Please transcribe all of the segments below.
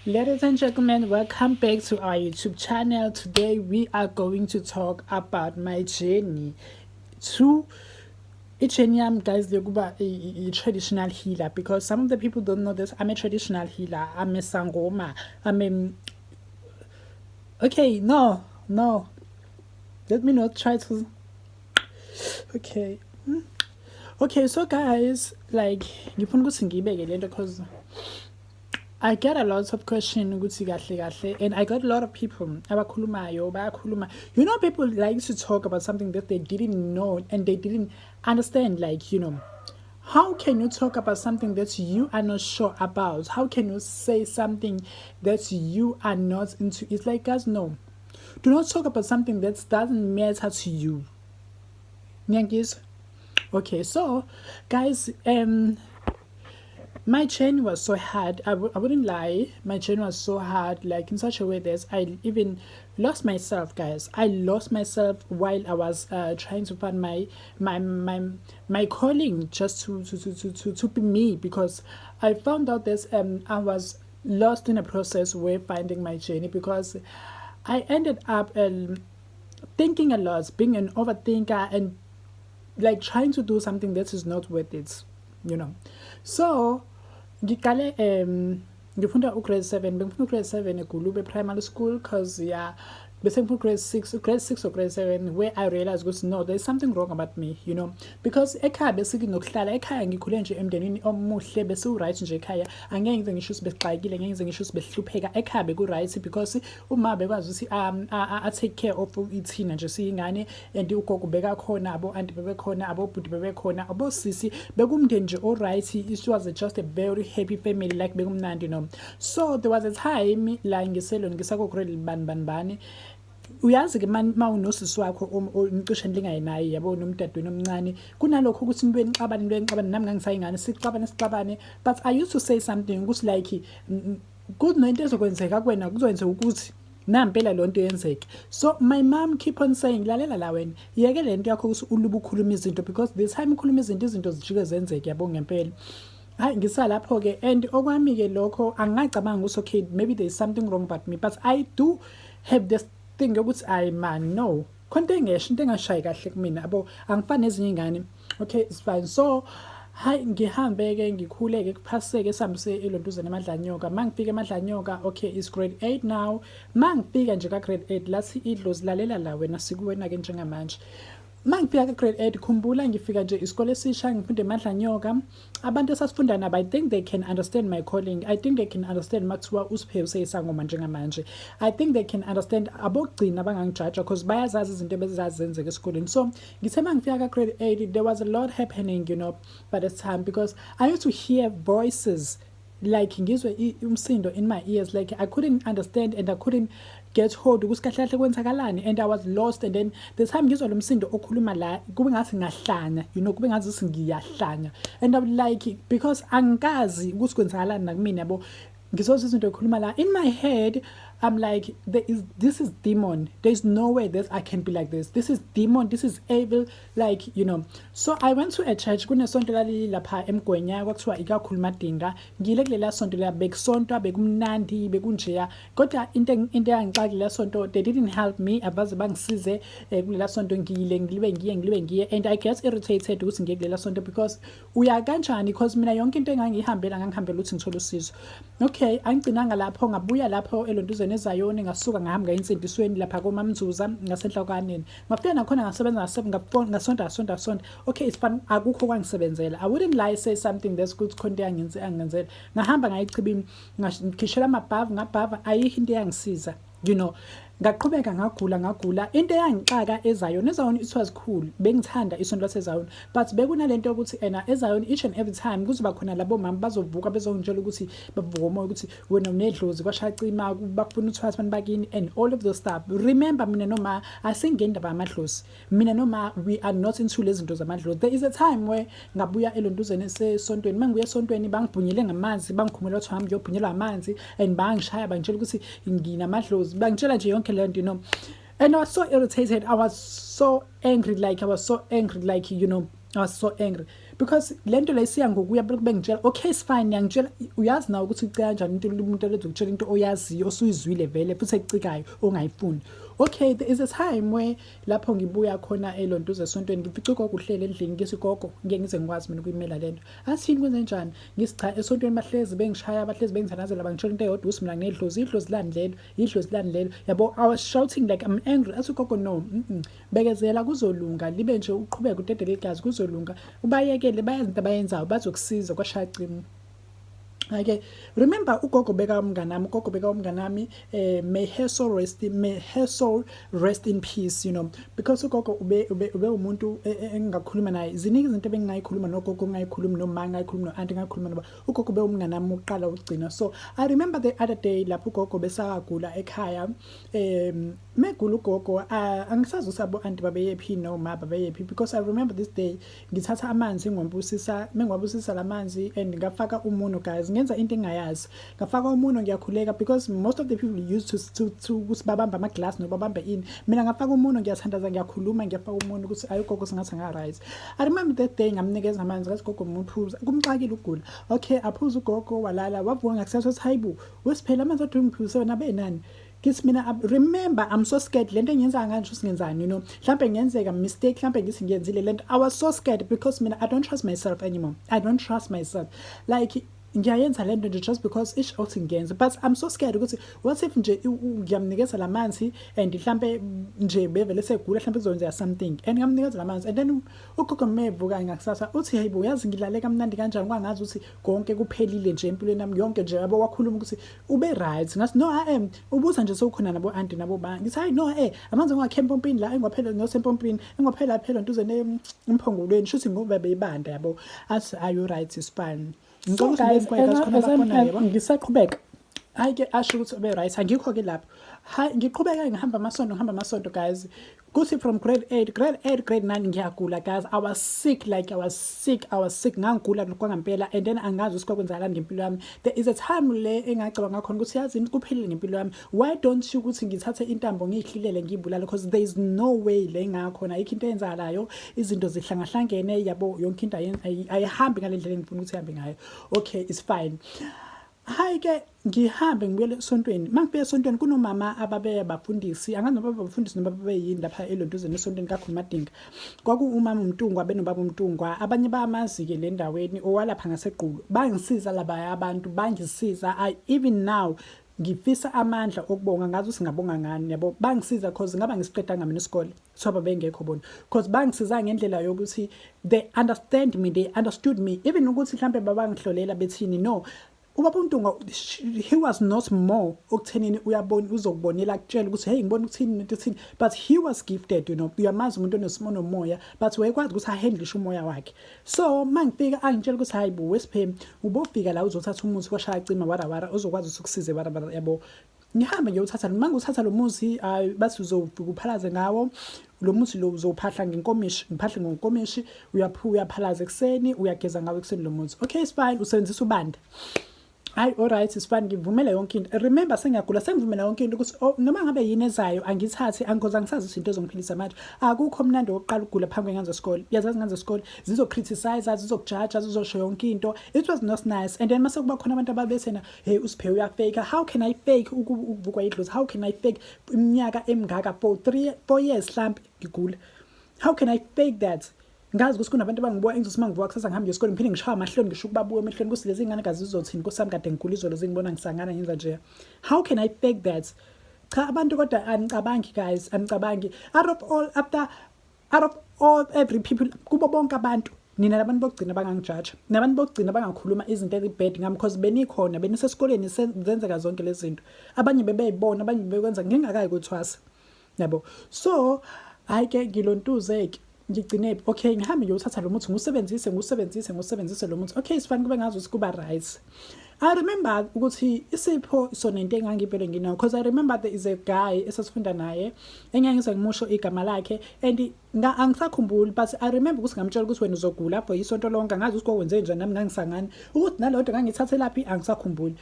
Ladies and gentlemen, welcome back to our YouTube channel. Today we are going to talk about my journey to i-journey yami, guys, yokuba i-traditional healer, because some of the people don't know this. I'm a traditional healer. I'm a sangoma. I'm a Okay, no. Let me not try to. Okay. Okay, so guys, like, ngifuna ukuthi ngiyibeke lento because I get a lot of question ukuthi kahle kahle, and I got a lot of people abakhulumayo, bayakhuluma. People like to talk about something that they didn't know and they didn't understand. Like, how can you talk about something that you are not sure about? How can you say something that you are not into? It's like, guys, no. Do not talk about something that doesn't matter to you. Niyangizwa? Okay, so guys, my journey was so hard. I wouldn't lie. My journey was so hard, like in such a way that I even lost myself, guys. I lost myself while I was trying to find my calling, just to be me, because I found out that I was lost in a process where finding my journey, because I ended up thinking a lot, being an overthinker, and like trying to do something that is not worth it. So ngiqale ngifunda u-grade 7, bengifunda u-grade 7 eGulube Primary School, 'cause yeah, bese ngifunda u-grade 6, u-grade 6 or grade 7, where I realized ukuthi no, there's something wrong about me, because ekhaya besikunokuhlala ekhaya, ngikhule nje emndenini omuhle, bese u-right nje ekhaya. Angeke ngize ngisho ukuthi besixakile, ngeke ngize ngisho ukuthi besihlupheka. Ekhaya beku-right because uma bekwazi ukuthi a take care of ithina nje siyingane, and ugogo bekakhona, abo-anti bebekhona, abobhuti bebekhona, abosisi, bekumndeni nje o-right. It was just a very happy family, like bekumnandi. So there was a time la ngiseloni, ngisako-grade bani bani bani. Uyazi-ke, ma unosisi wakho nicishe nilingaye naye, yabo, nomdadewenu omncane, kunalokho ukuthi nibe nixabane, nibe nixabane. Nami ngangisayingane, sixabane, sixabane, but I used to say something ukuthi like kunento ezokwenzeka kuwena, kuzokwenzeka ukuthi nampela lo nto yenzeke. So my mom keep on saying, "Lalela la wena, yeke le nto yakho ukuthi ulube ukhuluma izinto, because the time ukhuluma izinto, izinto zijike zenzeke," yabo, ngempela. Hayi, ngisalapho-ke, and okwami-ke lokho angingacabanga ukuthi okay, maybe there is something wrong about me, but I do have this thing yokuthi ayi man, no, khona into engesho, into engashayi kahle kumina, yabo, angifani nezinye iy'ngane. Okay, it's fine. So hayi, ngihambe-ke, ngikhule-ke, kuphaseke, sihambe siye elontuzana eMadlanyoka. Ma ngifika eMadlanyoka, okay, it's grade 8 now. Ma ngifika nje ka-grade 8, lathi idlozi, "Lalela la wena, sikuwena-ke njengamanje." Ma ngifika ka-grade 8, khumbula ngifika nje isikole esisha, ngifunde eMadlanyoka. Abantu esasifunda nabo, I think they can understand my calling. I think they can understand uma kuthiwa uSiphe useyisangoma njengamanje. I think they can understand. Abokugcina abangangijaja because bayazazi izinto ebezazi zenzeka esikoleni. So ngithe ma ngifika ka-grade 8, there was a lot happening by this time, because I used to hear voices, like ngizwe umsindo in my ears. Like I couldn't understand and I couldn't get hold ukuthi kahle kahle kwenzakalani, and I was lost. And then the time ngizwa lo msindo okhuluma la, kube ngathi ngahlanya, kube ngathi ngiyahlanya, and I'm like, because angikazi ukuthi kwenzakalani nakumina, yabo. Ngizozwa izinto ekhuluma la in my head. I'm like, there is this is demon. There's no way that I can be like this. This is demon, this is evil, like. So I went to a church. Kunesonto lali lapha eMgwenya, kwakuthiwa ikakhulu Madinga. Ngile kulela sonto la, bekusontwa, bekumnandi, bekunjeya, kodwa into eyangixaka kulela sonto, they didn't help me, abaze bangisize kulela sonto. Ngiyile, ngilibe ngiye, ngilibe ngiye, and I get irritated ukuthi ngiye kulela sonto, because uya kanjani? Because mina yonke into engangihambela, ngangihambela ukuthi ngithole usizo. Okay, angigcinanga lapho. Ngabuya lapho elontuzeni eZayoni, ngasuka ngahamba ngayinsindisweni lapha koMamzuza ngasenhla kwaneni. Ngafika nakhona, ngasebenza, ngasebenza, ngasonta, ngasonta, ngasonta. Okay, it's fine, akukho kwangisebenzela. I wouldn't lie, say something that's good, khona into eyangenzela. Ngahamba ngayichibini, ngakhishela amabhavu, ngabhava, ayikho into eyangisiza. Ngaqhubeka ngagula, ngagula. Into eyangixaka eZayoni, eZayoni it was cool, bengithanda isonto laseZayoni, but bekunalento yokuthi ena eZayoni each and every time kuzoba khona labo mama bazovuka bezongitshela ukuthi bavuka umoya ukuthi wena unedlozi kwashacima, bakufuna uthwasa abantu bakini and all of those stuff. Remember, mina noma asingeni indaba yamadlozi, mina noma we are not into lezi zinto zamadlozi. There is a time where ngabuya elontuzeni esesontweni. Mangibuya esontweni, bangibhunyele ngamanzi, bangikhumula ukuthi hamba ngiyobhunyelwa amanzi, and bangishaya, bangitshela ukuthi nginamadlozi, bangitshela nje yonke le nto. And I was so irritated, I was so angry, like I was so angry, like I was so angry. Because lento le siya ngokuya belokhu bengitshela, okay, it's fine, ngiyangitshela, uyazi nawe ukuthi ucika kanjani into, umuntu elokhu into oyaziyo, osuyizwile vele futhi ecikayo, ongayifuni. Okay, there is a time where lapho ngibuya khona elontuza esontweni, ngifice ugogo uhleli endlini. Ngithi, "Gogo, ngeke ngize ngikwazi mina ukuyimela lento." Athini, kwenze njani? Ngithi, "Cha, esontweni bahlezi bengishaya, bahlezi bengithandazela, bangitshela into eyodwa, ukuthi mina nginedlozi. Idlozi lani lelo? Idlozi lani lelo?" Yabo, I was shouting like I'm angry. Athi ugogo, "No, bekezela, kuzolunga, libe nje uqhubeke udedele igazi, kuzolunga, ubayekele, bayazi into abayenzayo, bazokusiza." Kwashaya cima. Ake remember, ugogo beka umnganami, ugogo beka umnganami. May her soul rest in peace, because ugogo ube umuntu engingakhuluma naye. Ziningi izinto ebengingayikhuluma nogogo, ngingayikhulumi noma ngingayikhulumi no-auntie, ngingayikhuluma noba ugogo be umnganami uqala ukugcina. So I remember the other day lapho ugogo besakagula ekhaya, megula ugogo, angisazi ukuthi abo auntie babeyephi noma babeyephi, because I remember this day ngithatha amanzi, ngiwabusisa, mengiwabusisa lamanzi and ngafaka umuno. Guys, ngenza into engayazi, ngafaka umuno, ngiyakhuleka, because most of the people used to ukuthi babambe ama glass noma babambe ini. Mina ngafaka umuno, ngiyathandaza, ngiyakhuluma, ngiyafaka umuno ukuthi ayi, ugogo singathi anga right. I remember that day ngamnikeza amanzi, ngathi, "Gogo, muphuza, kumxakile ukugula." Okay, aphuza ugogo, walala, wavuka ngakusasa, wathi, "Hayibo, wesiphela, amanzi ade ungiphuzise wena benani?" Ngithi mina, remember, I'm so scared. Lento engiyenza kanje, usingenzani, mhlambe ngenzeka mistake, mhlambe ngithi ngiyenzile lento. I was so scared because mina I don't trust myself anymore. I don't trust myself. Like, ngiyayenza lento nje just because ish othi ngiyenze, but I'm so scared ukuthi what if nje ngiyamnikeza lamanzi and mhlambe nje bevele segula, mhlambe kuzokwenzeka something, and ngamnikeza lamanzi. And then ugogo mevuka ngakusasa uthi, "Hey bo, yazi ngilale kamnandi kanjani, kwangazi ukuthi konke kuphelile nje empilweni yami yonke nje." Yabo, wakhuluma ukuthi ube right. Ngathi, "No, I am ubuza nje, sewukhona nabo auntie nabo ba." Ngithi, "Hayi, no, amanzi engiwakhe empompini la, engiwaphela nosempompini, engiwaphela phela ntuze nemphongolweni, shuthi ngoba beyibanda." Yabo, athi, "Are you right? Is fine." So guys, Ngicela as ngisaqhubeka. Hayi ke, asho ukuthi ube right, angikho ke lapho. Hayi, ngiqhubeka, ngihamba amasonto, ngihamba amasonto, guys. Kuthi from grade 8, grade 8, grade 9, ngiyagula. Guys, I was sick, like I was sick, I was sick, ngangigula kwangempela. And then angazi ukuthi kwakwenzakalani ngempilo yami. There is a time le engacabanga ngakhona ukuthi yazi kuphelile ngempilo yami, why don't you ukuthi ngithathe intambo ngiyihlilele, ngiyibulale, because there is no way le ngakhona, ayikho into eyenzakalayo, izinto zihlangahlangene, yabo, yonke into ayihambi ngale ndlela engifuna ukuthi ihambe ngayo. Okay, it's fine. Hayi ke, ngihambe ngibuyele esontweni. Mangifika esontweni, kunomama ababe abafundisi, angazi noma babafundisi noma babeyini lapha elontuzeni esontweni kaKhulumadinga. Kwaku umama uMntungwa benobaba uMntungwa, abanye bayamazi-ke le ndaweni, owalapha ngaseQulu. Bangisiza labaya abantu, bangisiza. I even now ngifisa amandla okubonga, ngazi ukuthi ngingabonga ngani, yabo. Bangisiza cause ngaba ngisiqedanga mina isikole, kuthiwa babengekho bona. Cause bangisiza ngendlela yokuthi they understand me, they understood me. Even ukuthi mhlambe babangihlolela bethini, no. Ubaba uMntungwa, he was not more okuthenini uyabona, uzokubonela, akutshela ukuthi, "Hey, ngibona ukuthini nento ethini," but he was gifted. Uyamazi umuntu onesimo nomoya, but wayekwazi ukuthi ahandlishe umoya wakhe. So mangifika angitshela ukuthi, "Hayi bo, wesiphemi, ubofika la uzothatha umuthi kwashaya cima wara wara, uzokwazi ukuthi ukusize wara wara." Yabo, ngihambe ngiyothatha. Uma nguthatha lo muthi, hayi, bathi uzofika uphalaze ngawo lo muthi lo, uzowuphahla ngenkomishi, ngiphahle ngenkomishi, uyaphalaza ekuseni, uyageza ngawo ekuseni lo muthi. Okay, it's fine, usebenzisa ubanda. Hayi, alright, it's fine, ngivumela yonke into. Remember, sengiyagula, sengivumela yonke into ukuthi, oh, noma ngabe yini ezayo angithathe, angikhoze, angisazi izinto ezongiphilisa manje. Akukho mnandi wokuqala ukugula phambi kwengane zesikole. Uyazazi ingane zesikole zizo-criticize, zizokujaja, zizosho yonke into. It was not nice. And then mase kuba khona abantu ababethena, "Hey, uSiphe uyafake." How can I fake ukuvukwa idlozi? How can I fake iminyaka emingaka, for 3 4 years mhlambe ngigula? How can I fake that? Ngazi ukuthi kunabantu abangibuka, engizothi uma ngivuka kusasa ngihambe esikoleni, ngiphinde ngishaye amahloni, ngisho ukubabuka emehlweni ukuthi lezi ngane kazi zizothini, nkosi yami, kade ngigula izolo, zingibona ngisangana ngenza nje. How can I fake that? Cha, abantu kodwa anicabangi, guys, anicabangi. Out of all, after out of all every people, kubo bonke abantu, nina labantu bokugcina bangangijaja, nabantu bokugcina bangakhuluma izinto ezibad ngami, because benikhona, benisesikoleni zenzeka zonke lezi zinto. Abanye bebeyibona, abanye bebekwenza ngingakayi kuthwasa, yabo. So hayi ke, ngilontuze-ke, ngigcine, okay, ngihambe ngiyothatha lo muthi, ngiwusebenzise, ngiwusebenzise, ngiwusebenzise lo muthi. Okay, sifane kube ngazi ukuthi kuba right. I remember ukuthi isipho sona into engangivele nginayo, because I remember there is a guy esasifunda naye engeke ngize ngimusho igama lakhe and angisakhumbuli, but I remember ukuthi ngamtshela ukuthi, "Wena uzogula for isonto lonke." Angazi ukuthi kwakwenze njani, nami ngangisangani ukuthi nalodwa ngangithathe laphi, angisakhumbuli.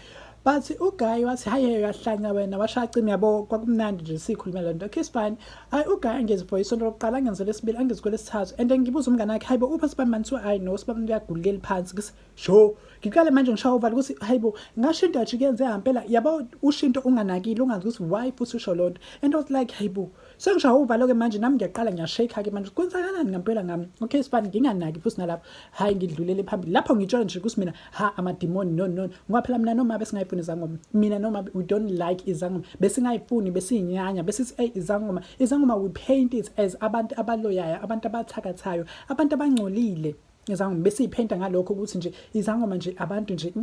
But uguy wathi, "Hayi, uyahlanya wena." Washaya cimi, yabo. Kwakumnandi nje sikhulumela lento. Okay, fine. Hayi, uguy angezi for isonto lokuqala, angenzele lesibili, angezi kwelesithathu, and then ngibuza umngane wakhe, "Hayibo, uphi sibani mani?" Kuthiwa, "Hayi no, sibani uyagulela phansi." Kuthi sho ngiqale manje ngishaya uvalo ukuthi hayibo, ngasho into yathi kuyenzeka ngempela, yabo. Usho into unganakile, ungazi ukuthi why futhi usho lonto, and I was like, "Hayibo." Sengishaya uvalo-ke manje, nami ngiyaqala ngiyashake-ke manje, kwenzakalani ngempela ngami? Okay, sifani, nginganaki futhi nalapho. Hhayi, ngidlulele phambili lapho, ngitshela nje ukuthi mina ha, amadimoni, no no, ngoba phela mina noma besingayifuni izangoma, mina noma we don't like izangoma, besingayifuni, besiyinyanya, besithi hey, izangoma, izangoma, we paint it as abantu abaloyayo, abantu abathakathayo, abantu abangcolile. Izangoma besiyiphenta ngalokho ukuthi nje izangoma nje abantu nje,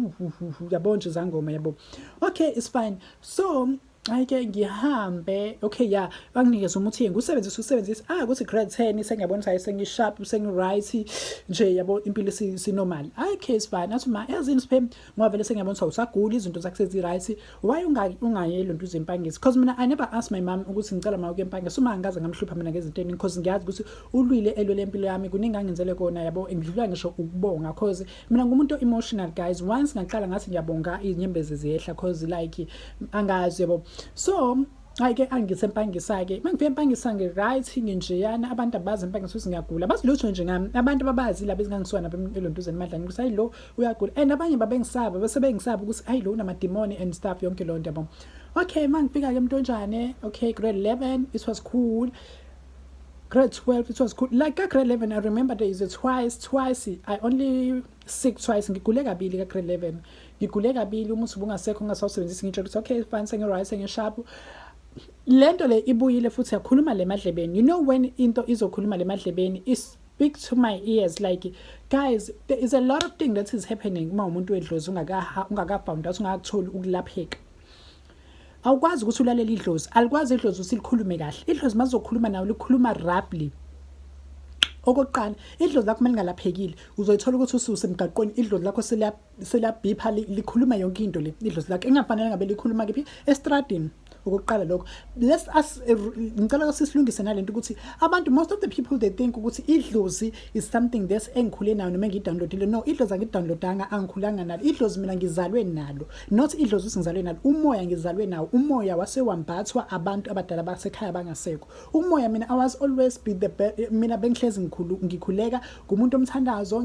yabo nje, izangoma, yabo. Okay, it's fine. So hayi-ke ngihambe, okay, ya, banginikeza umuthi, ngiwusebenzise, usebenzise, ah, kuthi grade 10 sengiyabona ukuthi hayi, sengisharp, sengi-right nje, yabo, impilo sinormal. Hayi, okay, it's fine. Athi ma, yazini Siphe, ngoba vele sengiyabona ukuthi awusaguli, izinto zakho sezi-right, why ungayi lonto uzempangisi? Because mina I never ask my mom ukuthi ngicela ma ukuya empangisi. Uma angikaze ngamhlupha mina ngezinto eningi, because ngiyazi ukuthi ulwile, elwele impilo yami, kuningi angenzele kona, yabo. Ngidlula ngisho ukubonga, cause mina ngumuntu emotional, guys. Once ngaqala ngathi ngiyabonga, izinyembezi ziyehla, cause like angazi, yabo. So hayi-ke, angisempangisa-ke, uma ngifika empangisa ngi-right nginjeyana, abantu abazi empangisa ukuthi ngiyagula, bazi lutho nje ngami. Abantu ababazi laba ezingangisuka nabo elontuzeni emadlani ukuthi hayi, lo uyagula, and abanye babengisaba, bese bengisaba ukuthi hayi, lo unamadimoni and stuff, yonke leyo nto, yabo. Okay, uma ngifika-ke emntonjane, okay, grade 11, it was cool. Grade 12, it was cool. Like ka grade 11, I remember there is a twice I only sick twice, ngigule kabili ka grade 11, ngigule kabili. Umuthi ubungasekho, ngingasawusebenzisi, ngitsho ukuthi okay, fine, sengi-right, sengisharp. Lento le ibuyile futhi yakhuluma le madlebeni. You know when into izokhuluma le madlebeni, is speak to my ears. Like, guys, there is a lot of thing that is happening uma umuntu wedlozi ungaka-found out, ungakakutholi ukulapheka. Awukwazi ukuthi ulalele idlozi, alikwazi idlozi ukuthi likhulume kahle. Idlozi mazokhuluma nawe likhuluma roughly. Okokuqala, idlozi lakho malingalaphekile, uzoyithola ukuthi ususemgaqweni, idlozi lakho seliyabhipha, likhuluma yonke into le idlozi lakho engafanele ngabe likhuluma kephi, estradini. Okokuqala lokho. Let's us ngicela ukuthi silungise nalento ukuthi abantu, most of the people, they think ukuthi idlozi is something that's engikhule nayo noma engiyidownloadile. No, idlozi angidownloadanga, angikhulanga nalo idlozi, mina ngizalwe nalo. Not idlozi ukuthi ngizalwe nalo, umoya ngizalwe nawo. Umoya wasewambathwa abantu abadala basekhaya bangasekho. Umoya mina, I was always be the mina bengihlezi ngikhulu ngikhuleka ngumuntu omthandazo.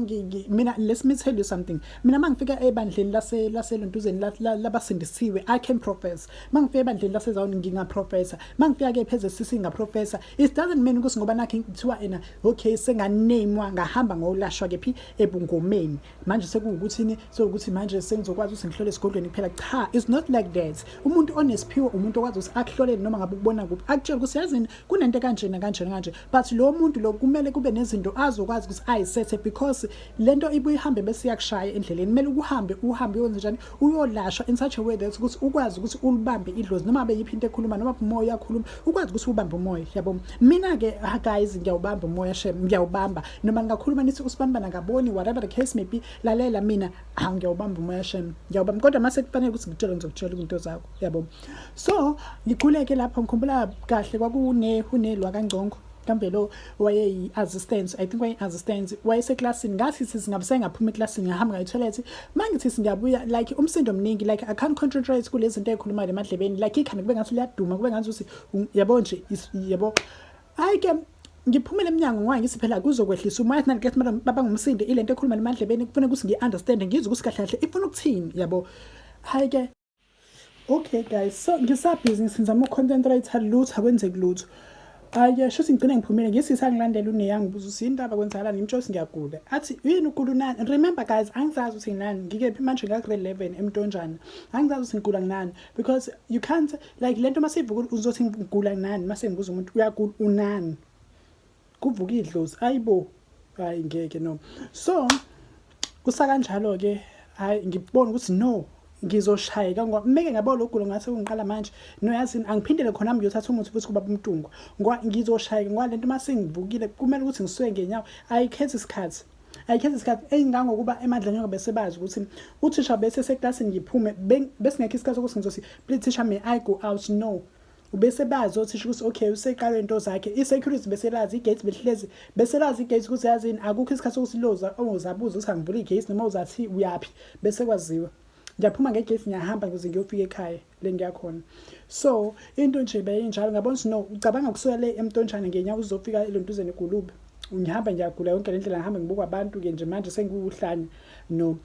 Mina, let me tell you something, mina mangifika ebandleni lase laselontuzeni labasindisiwe, I can profess. Mangifika ebandleni lasezawuni, ngingaprofessa. Mangifika ke pheze sisi, ngaprofessa. It doesn't mean ukuthi ngoba nakho kuthiwa ena, okay, senganemwa, ngahamba ngolashwa kephi, ebungomeni, manje sekuwukuthini, sekuwukuthi manje sengizokwazi ukuthi ngihlole esigodlweni kuphela. Cha, it's not like that. Umuntu onesiphiwo umuntu okwazi ukuthi akuhlolele noma ngabe ukubona kuphi, akutshele ukuthi yazini, kunento kanjena kanjena kanje, but lo muntu lo kumele kube nezinto azokwazi ukuthi ayisethe, because lento ibuye ihambe bese iyakushaya endleleni. Kumele uhambe, uhambe uyenze njani, uyolashwa in such a way that ukuthi ukwazi ukuthi ulibambe idlozi, noma abe yiphi into ekhuluma, noma umoya uyakhuluma, ukwazi ukuthi ubambe umoya, yabo. Mina ke, ah, guys, ngiyawubamba umoya shem, ngiyawubamba. Noma ngingakhuluma nithi usibanibani akaboni, whatever the case may be, lalela mina, ah, ngiyawubamba umoya shem, ngiyawubamba. Kodwa mase kufanele ukuthi ngikutshele, ngizokutshela izinto zakho, yabo. So ngikhuleke lapho, ngikhumbula kahle kwakune unelwa kaNgcongo kambe lo wayeyi-assistant, I think wayeyi-assistant, wayeseklasini. Ngathi singabe sengaphuma eklasini, ngahamba ngayo toilet, mangithi singiyabuya, like umsindo omningi, like I can't concentrate kulezi zinto ey'khulumayo emadlebeni, like ikhanda kube ngathi liyaduma, kube ngathi ukuthi yabo nje, yabo. Hayi ke, ngiphumele emnyango ngoba ngithi phela kuzokwehlisa umoya, nalikethi baba ngumsindo ilento ekhuluma emadlebeni, kufanele ukuthi ngi-understand, ngizwe ukuthi kahle kahle ifuna ukuthini, yabo. Hayi ke, okay guys, so ngisabhizi ngizama ukuconcentrate, lutho akwenzeki lutho. Hayi, shuthi ngigcine ngiphumile, ngithi sangilandela uneyangibuza ukuthi indaba kwenzakalani, ngimtshela ukuthi ngiyagula. Athi, "Yini, ugula unani?" Remember guys, angizazi ukuthi nginani, ngikephi manje, nga grade 11 emntonjana, angizazi ukuthi ngigula nginani, because you can't, like lento masivuka uzothi ngigula nginani, mase ngibuza umuntu, "Uyagula unani?" Kuvuka idlozi, ayibo, hayi ngeke, no. So kusakanjalo ke, hayi, ngibona ukuthi no, ngizoshayeka ngoba meke ngabo lo gulo ngathi ungiqala manje. No, yazini, angiphindele khona ngiyothatha umuthi futhi kuba umntungu, ngoba ngizoshayeka, ngoba lento mase ngivukile kumele ukuthi ngisuke ngenyawo. Ayikhethi isikhathi, ayikhethi isikhathi, engangokuba emadlanyana bese bazi ukuthi uthisha bese seklasini, ngiphume besingekho isikhathi sokuthi ngizothi, "Please teacher, may I go out?" No, ubese bazi othisha ukuthi okay, useqala into zakhe. I-security bese lazi i-gate, behlezi bese lazi i-gate ukuthi yazini, akukho isikhathi sokuthi loza ozabuza ukuthi angivule i-gate noma uzathi uyaphi, bese kwaziwa. Ngiyaphuma ngegesi, ngiyahamba ngize ngiyofika ekhaya le ngiyakhona. So into nje beyinjalo, ngabona ukuthi no, ucabanga kusuka le eMtonjana ngenyawo uzofika elontuzeni eGulube, ngihamba ngiyagula yonke le ndlela, ngihamba ngibukwa abantu-ke nje manje sengiwuhlanya. No,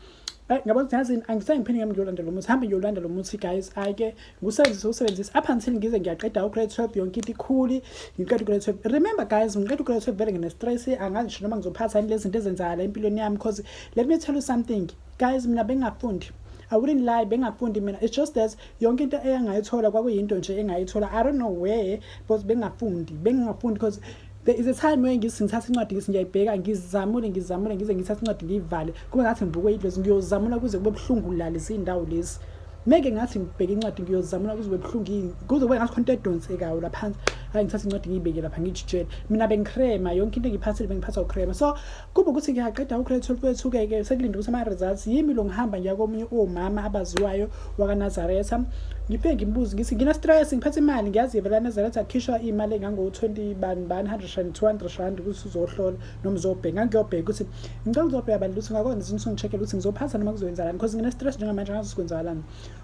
ngabona ukuthi yazini, angisengiphinde ngihambe ngiyolanda lo muthi, hambe ngiyolanda lo muthi, guys. Hhayi-ke, ngiwusebenzise, usebenzise up until ngize ngiyaqeda u-grade 12, yonke into ikhuli, ngiqeda u-grade 12. Remember guys, ngiqeda u-grade 12 vele ngine-stress, angazi ngisho noma ngizophatha yini lezi zinto ezenzakala empilweni yami, because let me tell you something guys, mina bengingafundi. I wouldn't lie, bengafundi mina. It's just that yonke into eyangayithola kwakuyinto nje engayithola, I don't know where, but bengafundi, bengingafundi, because there is a time where ngithi ngithatha incwadi, ngithi ngiyayibheka, ngizamule, ngizamule, ngize ngithathe incwadi ngiyivale, kube ngathi ngibukwe idlozi. Ngiyozamula kuze kube buhlungu la lezi iy'ndawo lezi. Meke ngathi ngibheka incwadi, ngiyozamula kuze kube buhlungu, kuze kube ngathi khona into edonsekayo laphansi. Hayi, ngithatha incwadi ngiyibeke lapha, ngijitshele mina bengikrema yonke into engiyiphathile, bengiphatha ukrema. So kuba ukuthi ngiyaqeda u-grade 12 wethu-ke, sekulinde ukuthi ama-results yimi lo. Ngihamba ngiya komunye omama abaziwayo wakaNazaretha, ngifike ngimbuze, ngithi ngine-stress, ngiphethe imali, ngiyazi vele Nazaretha kukhishwa imali engango-20 bani bani, 100 rand, R200 ukuthi uzohlola noma uzobheka. Ngangiyobheka ukuthi ngicela uzobheka bandla ukuthi ngakhona izinto, ungi-check-ele ukuthi ngizophatha noma kuzoyenzakalani, because ngine-stress njengamanje, angazi kwenzakalani.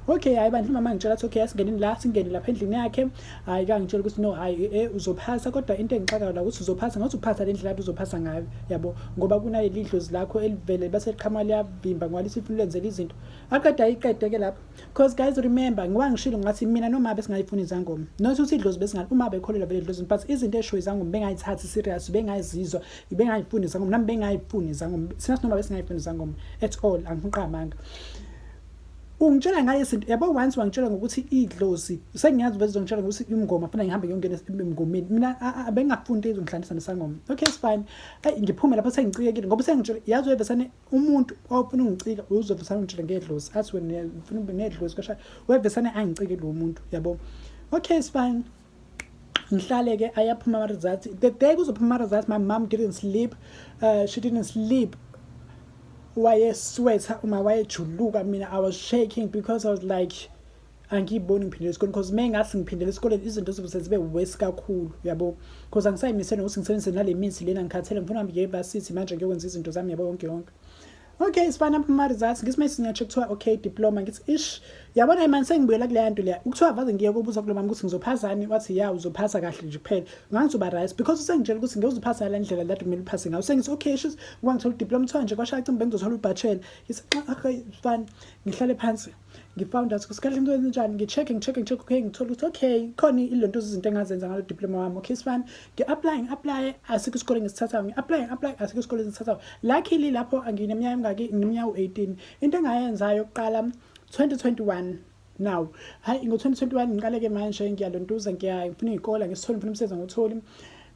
Okay, hayi bandla, umama ngitshela ukuthi okay, asingeneni la, singene lapha endlini yakhe. Hayi, kangitshela ukuthi no, hayi, uzophasa, kodwa into engixakayo la ukuthi uzophasa ngathi uphasa le ndlela uzophasa ngayo, yabo, ngoba kunaleli dlozi lakho elivele bese liqhamuka liyavimba ngoba lisifuna ulenzela izinto. Aqeda ayiqede-ke lapho, because guys, remember, ngoba ngishilo ngathi mina noma besingayifuni izangoma, not ukuthi idlozi besingali, uma bekholelwa vele edlozini, but izinto esho izangoma bengayithathi serious, bengayizizwa, bengayifuni izangoma, nami bengayifuni izangoma. Thina sinoma besingayifuni izangoma at all, angifuni uqamanga. Ungitshela ngale zinto, yabo. Once wangitshela ngokuthi idlozi, sengiyazi bezongitshela ngokuthi ingoma funa ngihambe ngiyongena emngomeni. Mina bengingafuni into ezongihlanganisa nesangoma. Okay, it's fine. Hey, ngiphume lapho sengicikekile ngoba sengitshela, yazi, wevesane umuntu ofuna ungicika uzovesane ungitshele ngedlozi, athi wena ufuna ube nedlozi kwasha, wevesane angicike lo muntu, yabo. Okay, it's fine, ngihlale-ke, ayaphuma ama-results. The day kuzophuma ama-results, my mom didn't sleep, she didn't sleep, wayesweatha uma wayejuluka. Mina I was shaking because I was like, angiyiboni ngiphindele esikoleni, because uma ngathi ngiphindele esikoleni izinto zizobe sezibe worse kakhulu, yabo, because angisayimisele nokuthi ngisebenzise nale mithi lena, ngikhathele, ngifuna ngihambe ngiye e-varsity manje ngiyokwenza izinto zami, yabo, yonke yonke. Okay, sifana ama-results, ngithi mase ngiya-check, kuthiwa okay, diploma. Ngithi ish, yabona manje sengibuyela kuleya nto leya, kuthiwa vaze ngiye kobuza kulo mama ukuthi ngizophasani, wathi ya, uzophasa kahle nje kuphela. Ngangizoba right because usengitshela ukuthi ngeke uzuphasa ngale ndlela lade kumele uphase ngayo. Sengithi okay, shit, ngoba ngithola udiploma, kuthiwa nje kwashaya cimbi bengizothola ubachelor. Ngithi okay, fine, ngihlale phansi, ngi-found out ukuthi kahle into enjani, ngi-check, ngi-check, ngi-check. Okay, ngithola ukuthi okay, khona ilonto izinto engazenza ngalo diploma wami. Okay, it's fine, ngi-apply, ngi-apply, asikho isikole ngisithathayo. Ngi-apply, ngi-apply, asikho isikole engisithathayo. Luckily lapho ngineminyaka emingaki? Ngineminyaka u-18. Into engayenzayo yokuqala 2021 now, hayi, ngo-2021 ngiqale-ke manje ngiyalontuza, ngifuna iy'kole, ngisithole, ngifuna umsebenzi, angitholi.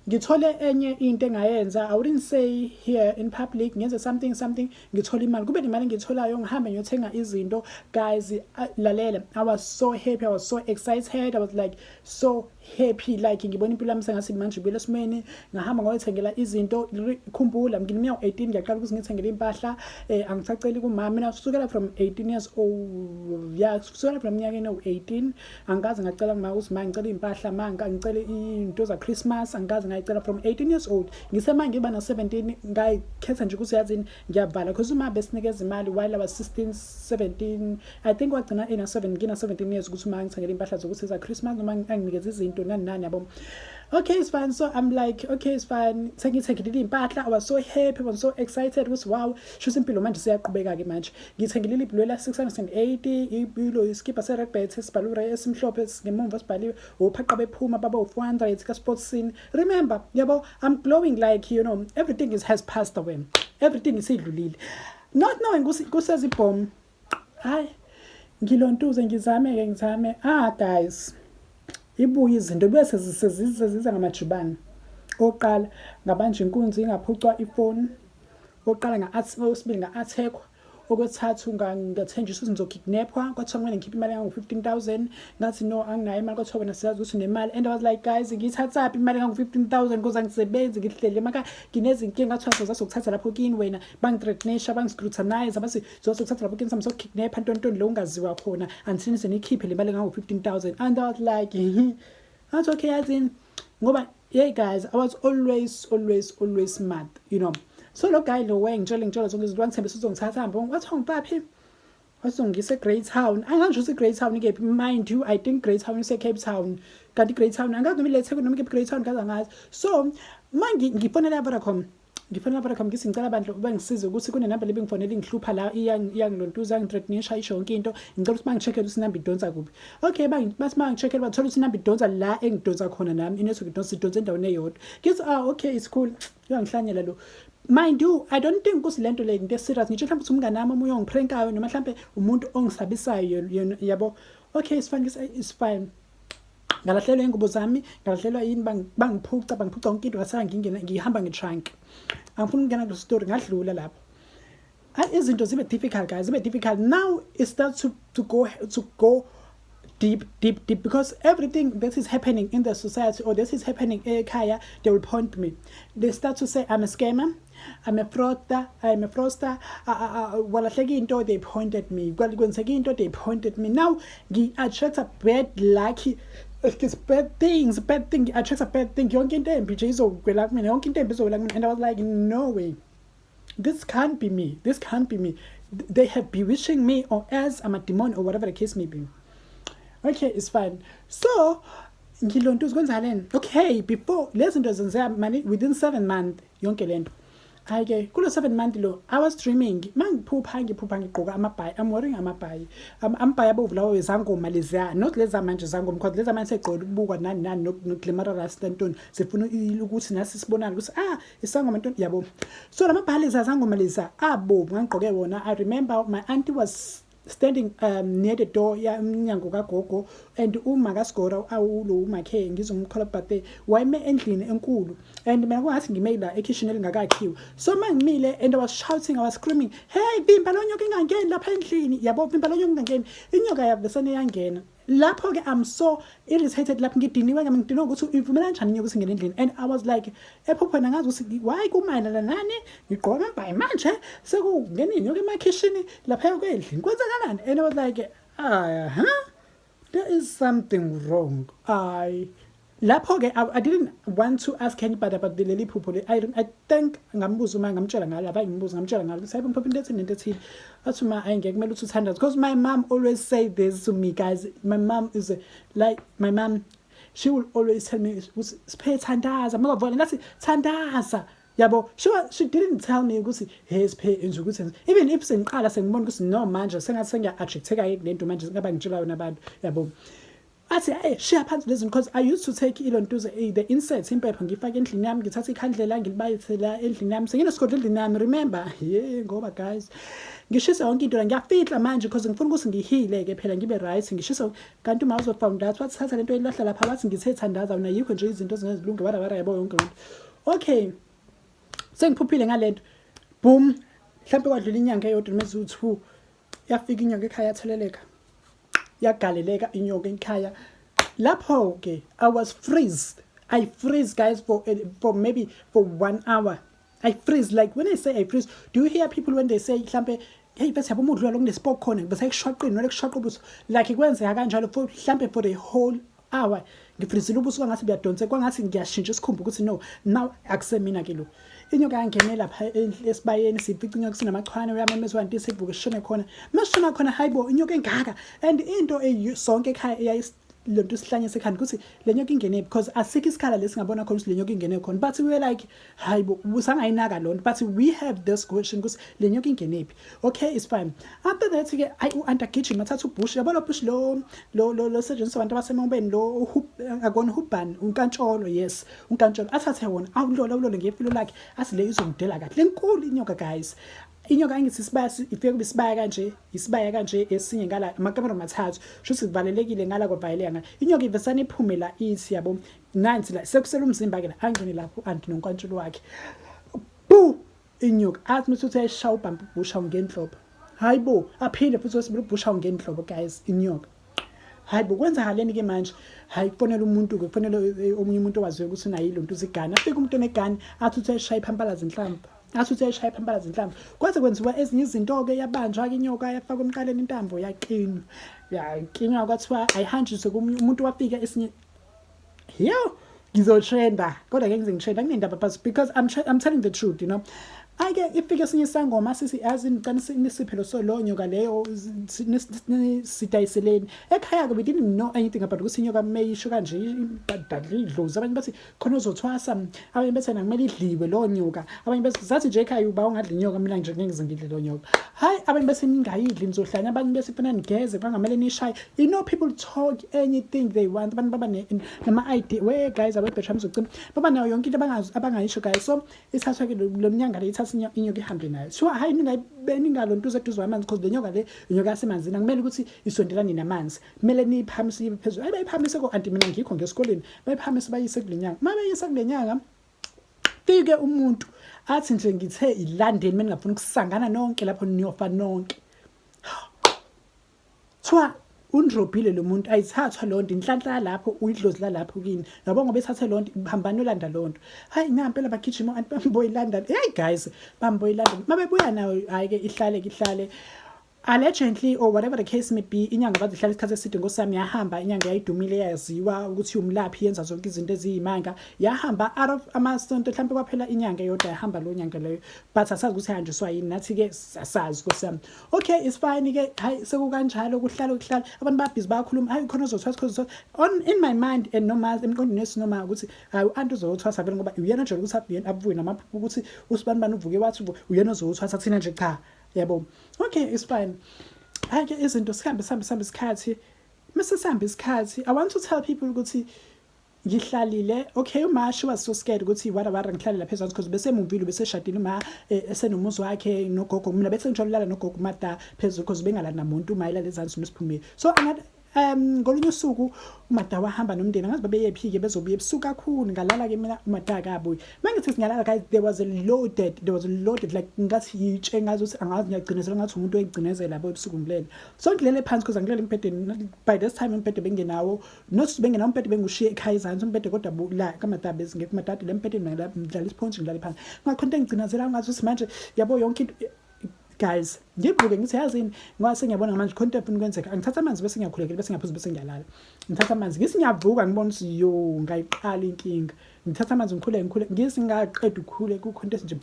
Ngithole enye into engayenza, I wouldn't say here in public, ngenze something something, ngithole imali, kube nemali engiyitholayo, ngihambe ngiyothenga izinto. Guys, lalela, I was so happy, I was so excited, I was like so happy, like ngibona impilo yami sengathi manje ibuyela esimeni. Ngahamba ngayithengela izinto. Khumbula, ngineminyaka 18, ngiyaqala ukuthi ngithengele impahla, angisaceli kumama mina. Kusukela from 18 years old, yeah, kusukela from eminyakeni ewu-18 angikaze ngacela kuma ukuthi ma ngicela iy'mpahla, ma ngicela iy'nto za-Christmas, angikaze ngayicela from 18 years old. Ngisema ngiba na-17, ngayikhetha nje ukuthi yazini, ngiyavala, because uma besinikeza imali while I was 16, 17, I think wagcina ena-7, ngina-17 years ukuthi uma ngithengele iy'mpahla zokuthi za-Christmas noma anginikeza izinto nani nani, yabo. Okay, it's fine. So I'm like, okay, it's fine, sengithengelile iy'mpahla. I was so happy, I was so excited ukuthi wow, shuthi impilo manje siyaqhubeka-ke manje. Ngithengelile ibhulukwe la 680, ilo isikibha se-Redbat esibhalwe esimhlophe ngemumva sibhaliwe uphaqa bephuma baba u-400 ka-Sports Scene. Remember, yabo, I'm glowing, like everything is has passed away, everything isidlulile, not knowing ukuthi kusezibhomu. Hayi, ngilontuze, ngizame-ke, ngizame. Ah guys, ibuye izinto bese seziza ngamajubane. Oqala ngabanja inkunzi, ngaphucwa ifoni. Oqala, okwesibili nga-attack-wa. Okwesithathu ngathenjiswa ukuthi ngizokidnaphwa, kwathiwa kumele ngikhiphe imali engango-15 000. Ngathi no, anginayo imali. Kwathiwa wena siyazi ukuthi unemali, and I was like, guys, ngiyithathaphi imali engango-15 000 because angisebenzi, ngihleli emakhaya, nginezinkinga. Kwathiwa sizasokuthatha lapho kini wena, bangithreatenisha, bangiscrutinize, bathi sizosokuthatha lapho kini, samsokidnapha, ntontoni lo ungaziwa khona until nize nikhiphe le mali engango-15 000. And I was like, ngathi okay, yazini, ngoba hey guys, I was always, always, always smart. So lo guy lo wayengitshela, ngitshela zonke izinto, wangithembisa uzongithatha hambe, wathi ungipaphi. Wasongisa eGreytown. Angazi ukuthi iGreytown ikephi. Mind you, I think Greytown ise-Cape Town, kanti iGreytown angazi noma ileThekwini noma ikephi Greytown, kaze angazi. So ma ngifonela Vodacom, ngifonela Vodacom, ngithi ngicela bandla bangisize ukuthi kunenamba lebengifonela ingihlupha la, iyangilontuza, iyangithreatenisha, isho yonke into. Ngicela ukuthi bangi-check-ele ukuthi inamba idonsa kuphi. Okay, bathi bangi-check-ele, bathola ukuthi inamba idonsa la engidonsa khona nami, inetwork idonsa, idonsa endaweni eyodwa. Ngithi, "Ah, okay, it's cool, uyangihlanyela lo." Mind you, I don't think ukuthi lento le into serious. Ngisho mhlawumbe ukuthi umngane wami omunye ongiprankayo noma mhlawumbe umuntu ongisabisayo, yabo. Okay, it's fine, it's fine. Ngalahlelwa iy'ngubo zami, ngalahlelwa yini, bangiphuca, bangiphuca yonke into. Ngasala ngingena, ngihamba nge-trunk. Angifuni ukungena kulo story, ngadlula lapho. Izinto zibe difficult, guys, zibe difficult. Now it starts to go deep, deep, deep, because everything that is happening in the society or that is happening ekhaya, they will point me. They start to say I'm a scammer, I'm a fraudster, I'm a fraudster. Walahleka into, they pointed me. Kwenzeka into, they pointed me. Now ngi-attract a bad lucky, it's bad things, bad thing, attracts a bad thing. Yonke into embi nje izowela kumina, yonke into embi izowela kumina. And I was like, "No way, this can't be me, this can't be me. They have bewitching me or else I'm a demon," or whatever the case may be. Okay, it's fine. So ngilontuza, kwenzakaleni? Okay, before lezi zinto zenzeka mani, within 7 months yonke lento. Hayi-ke, kulo 7 month lo, I was dreaming. Mangiphupha, ngiphupha ngigqoka amabhayi. I'm wearing amabhayi, amabhayi abovu lawo wezangoma leziya, not lezi zamanje zangoma, because lezi zamanje segqoke ukubukwa nani nani nokuglamorous ntoni, sifuna ukuthi nasi sibonane ukuthi ah, isangoma ntoni, yabo. So lamabhayi leza zangoma leza abovu ngangigqoke wona. I remember my auntie was standing near the door ya umnyango kagogo, and uma kaSigora awulo umakhe ngizomkhola birthday, wayeme endlini enkulu, and mina kungathi ngime la ekhishini elingakakhiwe. So mangimile and I was shouting, I was screaming, "Hey, vimba lo nyoka ingangeni lapha endlini," yabo, "vimba lo nyoka ingangeni." Inyoka yavesane yangena lapho ke. I'm so irritated lapho, ngidiniwe ngami, ngidiniwe ukuthi ivumela kanjani inyoka ukuthi ingene endlini. And I was like, ephuphweni angazi ukuthi why kumayelana nani, ngigqoka amabhayi manje sekungena inyoka emakhishini lapha kwendlini, kwenzakalani? And I was like, "Ah huh, there is something wrong." I lapho ke I didn't want to ask anybody about the leli phupho le. I think ngambuza uma ngamtshela ngalo, abayi ngimbuza, ngamtshela ngalo ukuthi hayi, ngiphupha into ethini nento ethile. Athi ma, ayingeke, kumele uthi uthandaze, because my mom always say this to me, guys. My mom is a, like, my mom, she will always tell me ukuthi, "Siphe, thandaza." Makavona ngathi thandaza, yabo. She didn't tell me ukuthi, "Hey Siphe, enza ukuthi," even if sengiqala sengibona ukuthi no, manje sengathi sengiya-attracteka kule nto manje ngaba ngitshela yona abantu, yabo. Athi, "Hey, shiya phansi lezi," because I used to take ilontuze, the incense, impepho, ngifake endlini yami, ngithatha ikhandlela ngilibayithela endlini yami, senginesigodlo endlini yami, remember? Yeah, ngoba guys, ngishisa yonke into la, ngiyafihla manje because ngifuna ukuthi ngihile ke phela, ngibe right. Ngishisa, kanti uma uzofound out, wathi thatha lento elahla lapha, wathi ngithe thandaza wena, yikho nje izinto ezingezilunge, wara wara, yabo, yonke lento. Okay, sengiphuphile ngalento, boom, mhlawumbe kwadlula inyanga eyodwa noma eziwu-2, yafika inyoka ekhaya, yatheleleka, yagaleleka inyoka ekhaya. Lapho ke I was freeze, I freeze, guys, for maybe for one hour I freeze. Like, when I say I freeze, do you hear people when they say mhlambe, "Hey bese yabo, uma udlula lokunespoke khona, bese kushwaqini noma kushwaqa ubuso," like kwenzeka kanjalo for mhlambe for a whole hour. Ngifrizile ubuso, kwangathi buyadonsa, kwangathi ngiyashintsha isikhumba ukuthi no, now akusemina ke lo. Inyoka yangena lapha esibayeni, sifica inyoka sinamachwane, uyamemeza wanti, sivuke sishone khona. Masishona khona, hayibo, inyoka engaka! And into sonke ekhaya eyayis lento isihlanye sekhanda ukuthi le nyoka ingene, because asikho isikhala lesingabona khona ukuthi le nyoka ingene khona. But we were like, "Hayibo, usangayinaka lonto," but we have this question ukuthi le nyoka ingenephi. Okay, it's fine. After that ke, ayi, u-auntie agijima athatha ubush, yabo, lo bush lo setshenziswa abantu abasemobeni lo akona hubhani, unkantsholo, yes, unkantsholo. Athathe wona, awulole, awulole ngefilo lakhe, athi le izongidela kahle. Lenkulu inyoka, guys, inyoka. Angithi isibaya ifike kube isibaya kanje, isibaya kanje, esinye ngala, amakamera amathathu, sho ukuthi kuvalelekile ngala, kwavaleleka ngala. Inyoka ivesane iphume la, ithi yabo, nansi la sekusela umzimba ke la. Angene lapho auntie nonkantsholo wakhe, bu, inyoka. Athi mase uthi ayishaya ubhampa ubusha ngenhlobo, hayibo, aphinde futhi wesibili ubusha ngenhlobo, guys, inyoka. Hayi bo, kwenzakaleni ke manje? Hayi, kufonela umuntu ke, kufonela omunye umuntu owaziyo ukuthi unayo lonto uzigane. Afike umuntu onegane, athi uthi ayishaya iphampalaza inhlamvu, athi uthi ayishaya iphampalaza inhlamvu. Kwaze kwenziwa ezinye izinto-ke, yabanjwa-ke inyoka, yafakwa emqaleni intambo, yaqinywa, yaqinywa, kwathiwa ayihanjiswe komunye umuntu. Wafika esinye, yo, ngizotrenda kodwa ngeke ngize ngitrenda, kunendaba, but because I'm telling the truth. Ake ifike esinye isangoma sithi, yazi, ngicela nisiphe lo so lo nyoka leyo, sidayiseleni ekhaya-ke. We didn't know anything about ukuthi inyoka meyisho kanje ibadla idlozi. Abanye bathi khona uzothwasa, abanye bethi nakumele idliwe leyo nyoka, abanye bethi sathi nje ekhaya uba ungadla inyoka. Mina nje ngeke ngize ngidle leyo nyoka, hayi. Abanye bethi ningayidli, nizohlanya. Abanye bethi funa nigeze, kwangamele nishaye. People talk anything they want. Abantu baba nama-idea we guys, abebhesha mzocima baba nayo yonke into abangayisho, guys. So ithathwa-ke lo mnyanga le, ithatha inyoka ihambe nayo. Kuthiwa hhayi, ningalontuza eduze kwamanzi, because le nyoka le inyoka yasemanzini, akumele ukuthi isondelane namanzi, kumele niyiphamise ibe phezulu. Hayi, bayiphamise ko-anti, mina ngikho ngesikoleni, bayiphamise bayise kule nyanga. Uma beyisa kule nyanga, fike umuntu athi nje, "Ngithe ilandeni, mina ngingafuni ukusangana nonke lapho, niyofa nonke." Kuthiwa undrobhile lo muntu, ayithathwa leyo nto, inhlanhla yalapho, uyidlozi lalapho kini yabo, ngoba ethathe leyo nto, hambani yolanda leyo nto. Hayi, ngampela bagijima anti bamboyilanda. Hey guys, bamboyilanda, mabebuya nayo, hhayi-ke, ihlale-ke ihlale, allegedly or whatever the case may be. Inyanga bathi ihlala isikhathi eside ngosami, yahamba inyanga, yayidumile, yaziwa ukuthi umlaphi, yenza zonke izinto eziyimanga. Yahamba out of amasonto, mhlawumbe kwaphela inyanga eyodwa, yahamba leyo nyanga leyo, but asazi ukuthi ihanjiswa yini, nathi-ke asazi nkosiyami. Okay, it's fine-ke, hayi, sekukanjalo, kuhlala kuhlala, abantu babhizi bayakhuluma, hayi, khona uzothwasa, khona uzothwasa. On in my mind and noma emqondweni wethu noma ukuthi hayi, u-anti uzothwasa vele, ngoba uyena nje ukuthi avuke namaphupho ukuthi usibani bani uvuke wathi uyena ozothwasa, thina nje cha, yabo. Okay, it's fine. Hayi-ke, izinto sihambe sihambe sihambe isikhathi, mase sihambe isikhathi, I want to tell people ukuthi ngihlalile. Okay, uma she was so scared ukuthi wara wara ngihlalela phezulu, because bese muvile, bese shadile uma esenomuzi wakhe nogogo. Mina bese ngijwayele ukulala nogogo mada phezulu, because bengalali namuntu uma ilala ezansi nosiphumile. So angathi ngolunye usuku uMada wahamba nomndeni, angazi babeyephi-ke, bezobuya ebusuku kakhulu. Ngalala-ke mina, uMada akabuyi. Uma ngithi singalala, guys, there was a loaded like ngathi yitshe, ngazi ukuthi angazi ngiyagcinezela, ngathi umuntu oyigcinezela yabo ebusuku. Ngilele, so ngilele phansi because angilele embhedeni. By this time umbhede bengenawo, not bengenawo umbhede, bengushiye ekhaya ezansi umbhede, kodwa la kaMada bezingekho uMadade le mbhedeni. Mina ngidlala isiphonji, ngilale phansi, ngakho into engigcinezela ngathi ukuthi manje yabo yonke into. Guys, ngivuke ngithi, yazini, ngoba sengiyabona manje khona into efuna ukwenzeka, angithatha amanzi bese ngiyakhulekela, bese ngiyaphuza, bese ngiyalala. Ngithatha amanzi, ngithi ngiyavuka, ngibona ukuthi yo, ngayiqala inkinga. Ngithatha amanzi, ngikhuleke, ngikhuleke, ngithi ngaqeda ukukhuleka, kukhona into esinje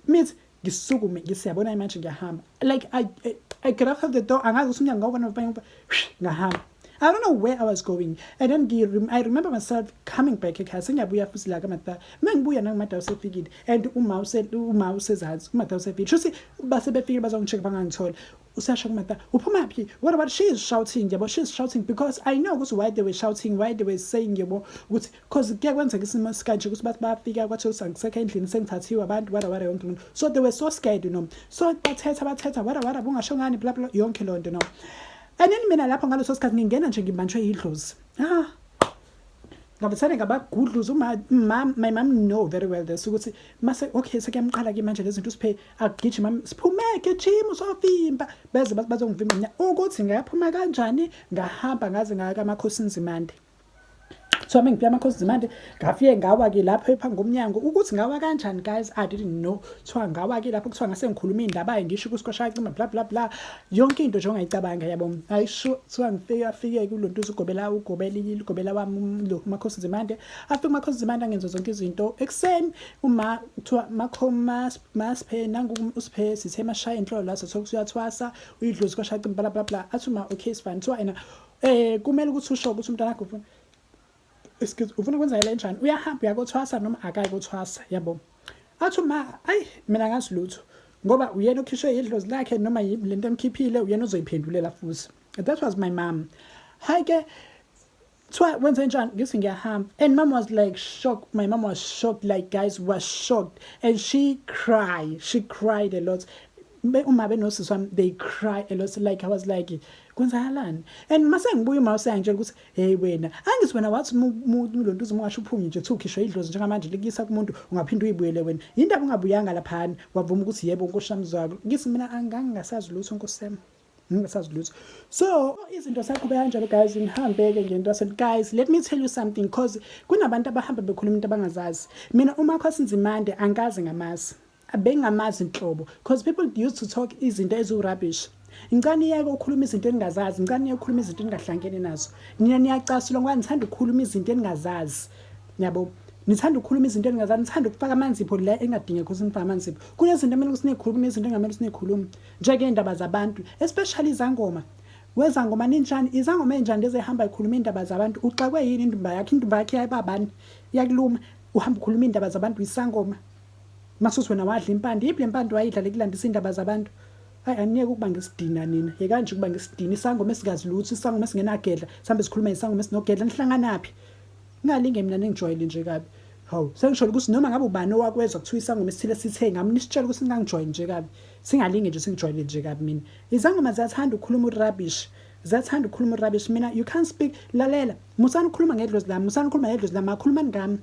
mithi ngisukume, ngisiyabona manje ngiyahamba, like I get out of the door, angazi ukuthi umnyango ngawubona, ngahamba. I don't know where I was going. And then I remember myself coming back ekhaya, sengiyabuya futhi la kaMada. Mengibuya nanguMada usefikile and uma usezansi, uMada usefikile. Shuthi base befikile bazongi-check, bangangithola. Usasho kuMada, "Uphuma phi? What about?" She is shouting, yabo, she is shouting because I know ukuthi why they were shouting, why they were saying, yabo, ukuthi because kuye kwenzeka isimo esikanje ukuthi bathi bayafika kwathi angisekho endlini, sengithathiwe abantu, wara wara yonke lento. So they were so scared. So bathetha bathetha, wara wara, bungasho ngani, bla bla, yonke lonto no. And then mina lapho ngaleso sikhathi ngingena nje ngibanjwe yidlozi. Ah. Ngavesane ngabagudluza uma mom, my mom know very well this ukuthi mase okay, sekuyamqala ke manje lezi zinto, usiphe agijima, siphume, gijima usovimba, beze bazongivimba mina ukuthi ngaphuma kanjani. Ngahamba ngaze ngaya kaMakhosi Nzimande. So uma ngifika amakhosi Nzimande, ngafike ngawa-ke lapho phambi komnyango. Ukuthi ngawa kanjani, guys, I didn't know. Kuthiwa ngawa-ke lapho, kuthiwa ngase ngikhuluma iy'ndaba, ngisho ukuthi kwashaya cima, bla bla bla, yonke into nje ongayicabanga, yabo. Ayisho, kuthiwa ngifike, afike kulontuza ugobela, ugobela, ugobela wami lo uMakhosi Nzimande. Afike uMakhosi Nzimande, angenza zonke izinto. Ekuseni uma kuthiwa makho masiphe nangu usiphe, sithe mashaya inhlolo la, sothola ukuthi uyathwasa, uyidlozi, kwashaya cima, bla bla bla. Athi uma okay, it's fine. Kuthiwa ena kumele ukuthi usho ukuthi umntwana wakho ufuna, excuse, ufuna ukwenza yena njani, uyahamba uyakothwasa noma akayi kothwasa, yabo. Athi uma ayi, mina ngazi lutho, ngoba uyena okhishwe idlozi lakhe noma yimi lento emkhiphile, uyena ozoyiphendulela futhi. That was my mom. Hayi ke, kuthiwa wenze njani, ngithi ngiyahamba, and mom was like shocked. My mom was shocked, like, guys, was shocked and she cried, she cried a lot. Uma benosisi wami, they cry a lot. Like, I was like, kwenzakalani? And mase ngibuya, uma useyangitshela ukuthi, hey wena, angithi wena wathi lo nto uze ungasho uphume nje, kuthiwa ukhishwe idlozi, njengamanje likuyisa kumuntu, ungaphinde uyibuyele wena, yindaba ungabuyanga laphana, wavuma ukuthi yebo, nkosi yami zwako. Ngithi mina angangingasazi lutho, nkosi yami, ngingasazi lutho. So izinto saqhubeka kanjalo, guys. Ngihambe-ke ngento yase, guys, let me tell you something, cause kunabantu abahamba bekhuluma into abangazazi. Mina uMakhosi Nzimande angikaze ngamazi, bengingamazi nhlobo, because people used to talk izinto eziwu-rubbish. Ngicela niyeke ukukhuluma izinto eningazazi, ngicela niyeke ukukhuluma izinto eningahlangene nazo. Nina niyacasulwa ngoba nithanda ukukhuluma izinto eningazazi, yabo. Nithanda ukukhuluma izinto eningazani, nithanda ukufaka amanzipho la engadingeki ukuthi nifake amanzipho. Kunezinto emele ukuthi nikhulume, kunezinto engamele ukuthi nikhulume. Njengey'ndaba zabantu, especially izangoma. Wezangoma ninjani? Izangoma ey'njani lezi ehamba ikhuluma iy'ndaba zabantu? Uxakwe yini indumba yakho? Indumba yakho iyababani? Iyakuluma. Uhamba ukhuluma iy'ndaba zabantu isangoma. Masuthi wena wadla impande. Yiphi le mpande wayidla lekulandisa iy'ndaba zabantu? Hayi aniyeke ukuba ngesidina nina. Yekani nje ukuba ngesidina. Isangoma esingazi lutho, isangoma esingenagedla. Sihambe sikhuluma ngesangoma esinogedla. Nihlanganaphi? Ningalinge mina ningijwayele nje kabi. Hawu, sengisholo ukuthi noma ngabe ubani owakwezwa kuthiwa isangoma esithile sithe ngami nisitshele ukuthi ningangijwayeli nje kabi. Singalinge nje singijwayele nje kabi mina. Izangoma ziyathanda ukukhuluma urubbish. Ziyathanda ukukhuluma urubbish. Mina you can't speak. Lalela, musani ukukhuluma ngedlozi lami, musani ukukhuluma ngedlozi lami, akhulumani ngami.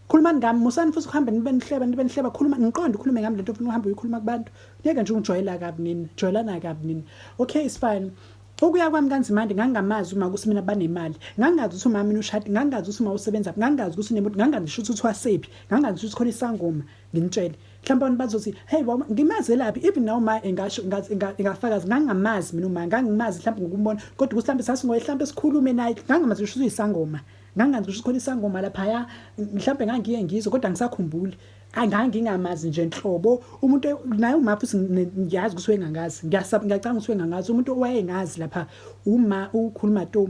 Khulumani ngami, musani futhi ukuhambe nibe nihleba, nibe nihleba, khuluma ngiqonde ukhulume ngami lento ofuna uhambe uyikhuluma kubantu. Ngeke nje ungijwayela kabi nini, jwayelana kabi nini. Okay, it's fine. Ukuya kwami kaNzimande ngangingamazi uma ukuthi mina banemali. Ngangingazi ukuthi umama mina ushadi, ngangingazi ukuthi uma usebenza, ngangingazi ukuthi unemoto, ngangingazi ngisho ukuthi uthwasephi, ngangingazi ukuthi khona isangoma, nginitshele. Mhlawumbe abantu bazothi, hey baba, ngimazelaphi even now uma engasho engafakazi ngangingamazi mina uma ngangimazi mhlawumbe ngokumbona kodwa ukuthi mhlawumbe sasingoye mhlawumbe sikhulume naye ngangingamazi ngisho ukuthi uyisangoma. Ngangingazi ukuthi khona isangoma laphaya mhlawumbe ngangiye ngizwe kodwa angisakhumbuli. Angangingamazi nje nhlobo umuntu naye uma futhi ngiyazi ukuthi wayengangazi ngiyasaba ngiyacanga ukuthi wayengangazi umuntu owayengazi lapha uma ukhuluma to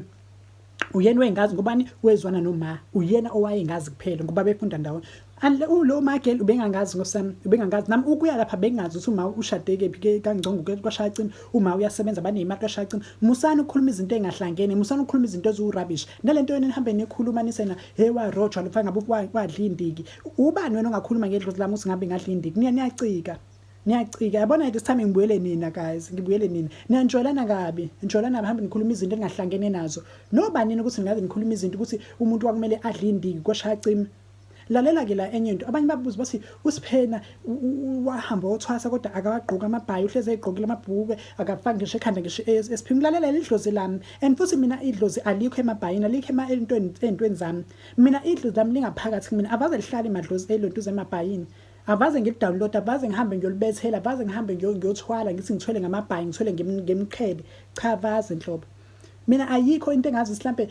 uyena wayengazi ngobani wezwana noma uyena owayengazi kuphela ngoba befunda ndawonye and lo magel ubengangazi ngosami ubengangazi nami ukuya lapha bengazi ukuthi uma ushade kephi ke kangcongo ke kwashaya cima uma uyasebenza baneyimali kwashaya cima musani ukukhuluma izinto engahlangene musani ukukhuluma izinto eziwu rubbish nalento yona nihambe nikhuluma nisena hey warojwa lapha ngabe wadla indiki Ubani wena ongakhuluma ngedlozi lami ukuthi ngabe ngadla indiki? Niya niyacika. Niyacika. Yabona this time ngibuyele nina guys, ngibuyele nina. Niyanjwelana kabi. Nijwelana hambe nikhuluma izinto engahlangene nazo. Noba nini ukuthi ningaze nikhuluma izinto ukuthi umuntu kwakumele adle indiki kwashaya cima. Lalela ke la enye into. Abanye babuza bathi uSiphena wahamba wothwasa kodwa akawagqoka amabhayi uhleze egqokile amabhukwe akafaki ngisho ekhanda ngisho esiphini. Lalela idlozi lami. And futhi mina idlozi alikho emabhayini alikho entweni entweni zami. Mina idlozi lami lingaphakathi kumina avaze lihlale emadlozi elontuza emabhayini avaze ngilidownload avaze ngihambe ngiyolibethela avaze ngihambe ngiyothwala ngithi ngithwele ngamabhayi ngithwele ngemqhele cha vaze nhlobo mina ayikho into engazi mhlambe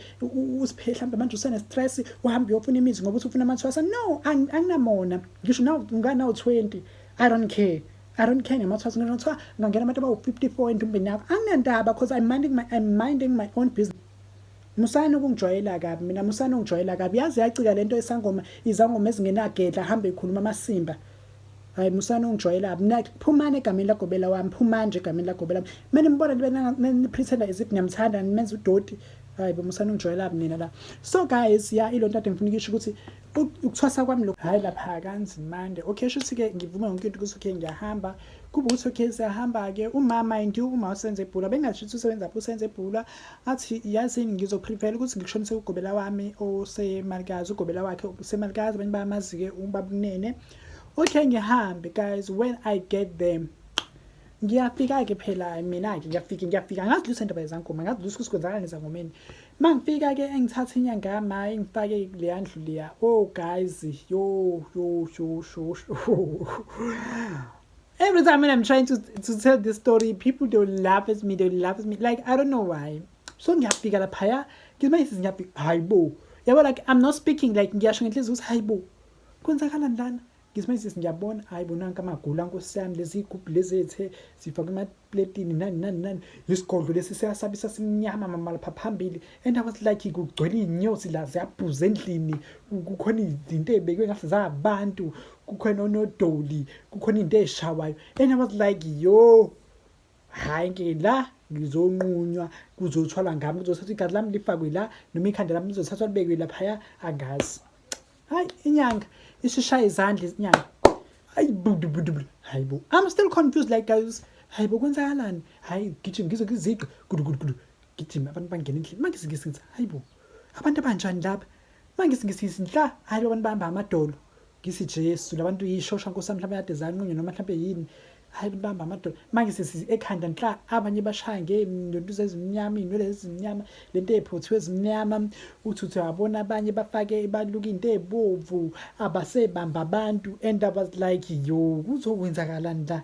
usiphe mhlambe manje usene stress uhamba uyofuna imizi ngoba uthi ufuna amathwasa no anginamona ngisho naw nganaw 20 I don't care I don't care ngamathwasa ngisho kuthiwa ngangena abantu abawu 54 endumbeni yakho anginandaba because I'm minding my own business. Musani ukungijwayela kabi mina musani ungijwayela kabi yaze yacika lento esangoma izangoma ezingenagedla hambe ikhuluma amasimba hayi musani ungijwayela kabi mina phumani egameni lagobela wami phumani nje egameni lagobela wami mina nimbona nibe ni-pretenda as if niyamthanda nimenza udoti hayi bo musani ungijwayela kabi nina la. So guys, ya ilonto ade ngifuna ukisho ukuthi ukuthwasa kwami lokho hayi lapha kaNzimande. Okay, shuthi ke ngivume yonke into ukuthi okay ngiyahamba kuba ukuthi okay siyahamba ke umama mind you uma usenze ebhula bengasho ukuthi usebenza phi usenze ebhula athi yazini ngizoprefer ukuthi ngikushonise ugobela wami osemalikazi ugobela wakhe usemalikazi abanye bayamazi-ke ubaba Kunene. Okay ngihambe guys, when I get there ngiyafika-ke phela mina-ke ngiyafika ngiyafika angazi lutho indaba yezangoma angazi lutho ukuthi kwenzakalani ezangomeni. Uma ngifika-ke engithatha inyanga yami ngifake kuleya ndlu leya. Oh guys, yo yo yo yo yo, every time when I'm trying to tell this story, people, they will laugh at me, they will laugh at me like I don't know why. So ngiyafika laphaya ngithi ngiyafika hayi bo yabo like I'm not speaking like ngiyasho ngenhliziyo ukuthi hayi bo kwenzakalani lana. Ngithi manje ngiyabona hayi bo nanka amagula nkosi yami lezi igubhu lezi ethe zifakwe emapletini nani nani nani isigodlo lesi siyasabisa simnyama mama lapha phambili and I was like kugcwele iy'nyosi la ziyabhuza endlini kukhona izinto ey'bekwe ngathi zabantu kukhona onodoli kukhona into ey'shawayo and I was like yo hhayi ke la ngizonqunywa kuzothwalwa ngami kuzothathwa igazi lami lifakwe la noma ikhanda lami lizothathwa libekwe laphaya angazi. Hayi inyanga isishaya izandla inyanga hayi budu budu budu hayi bo I'm still confused like guys hayi bo kwenzakalani hayi gijima ngizwe ngizigqi gudu gudu gudu gijima abantu bangena endlini manje ngithi hayi bo abantu abanjani laba manje ngithi nhla hayi abantu bahamba amadolo ngithi Jesu labantu yishosha nkosi yami mhlawumbe kade zanqunywa noma mhlawumbe yini hayi bamba amadolo manje sisi ekhanda nhla abanye bashaya ngento ezimnyama iy'nwele ezimnyama lento ey'phothiwe ezimnyama uthi uthi uyabona abanye bafake baluka into ey'bomvu abasebamba abantu and I was like yo kuzokwenzakalani la.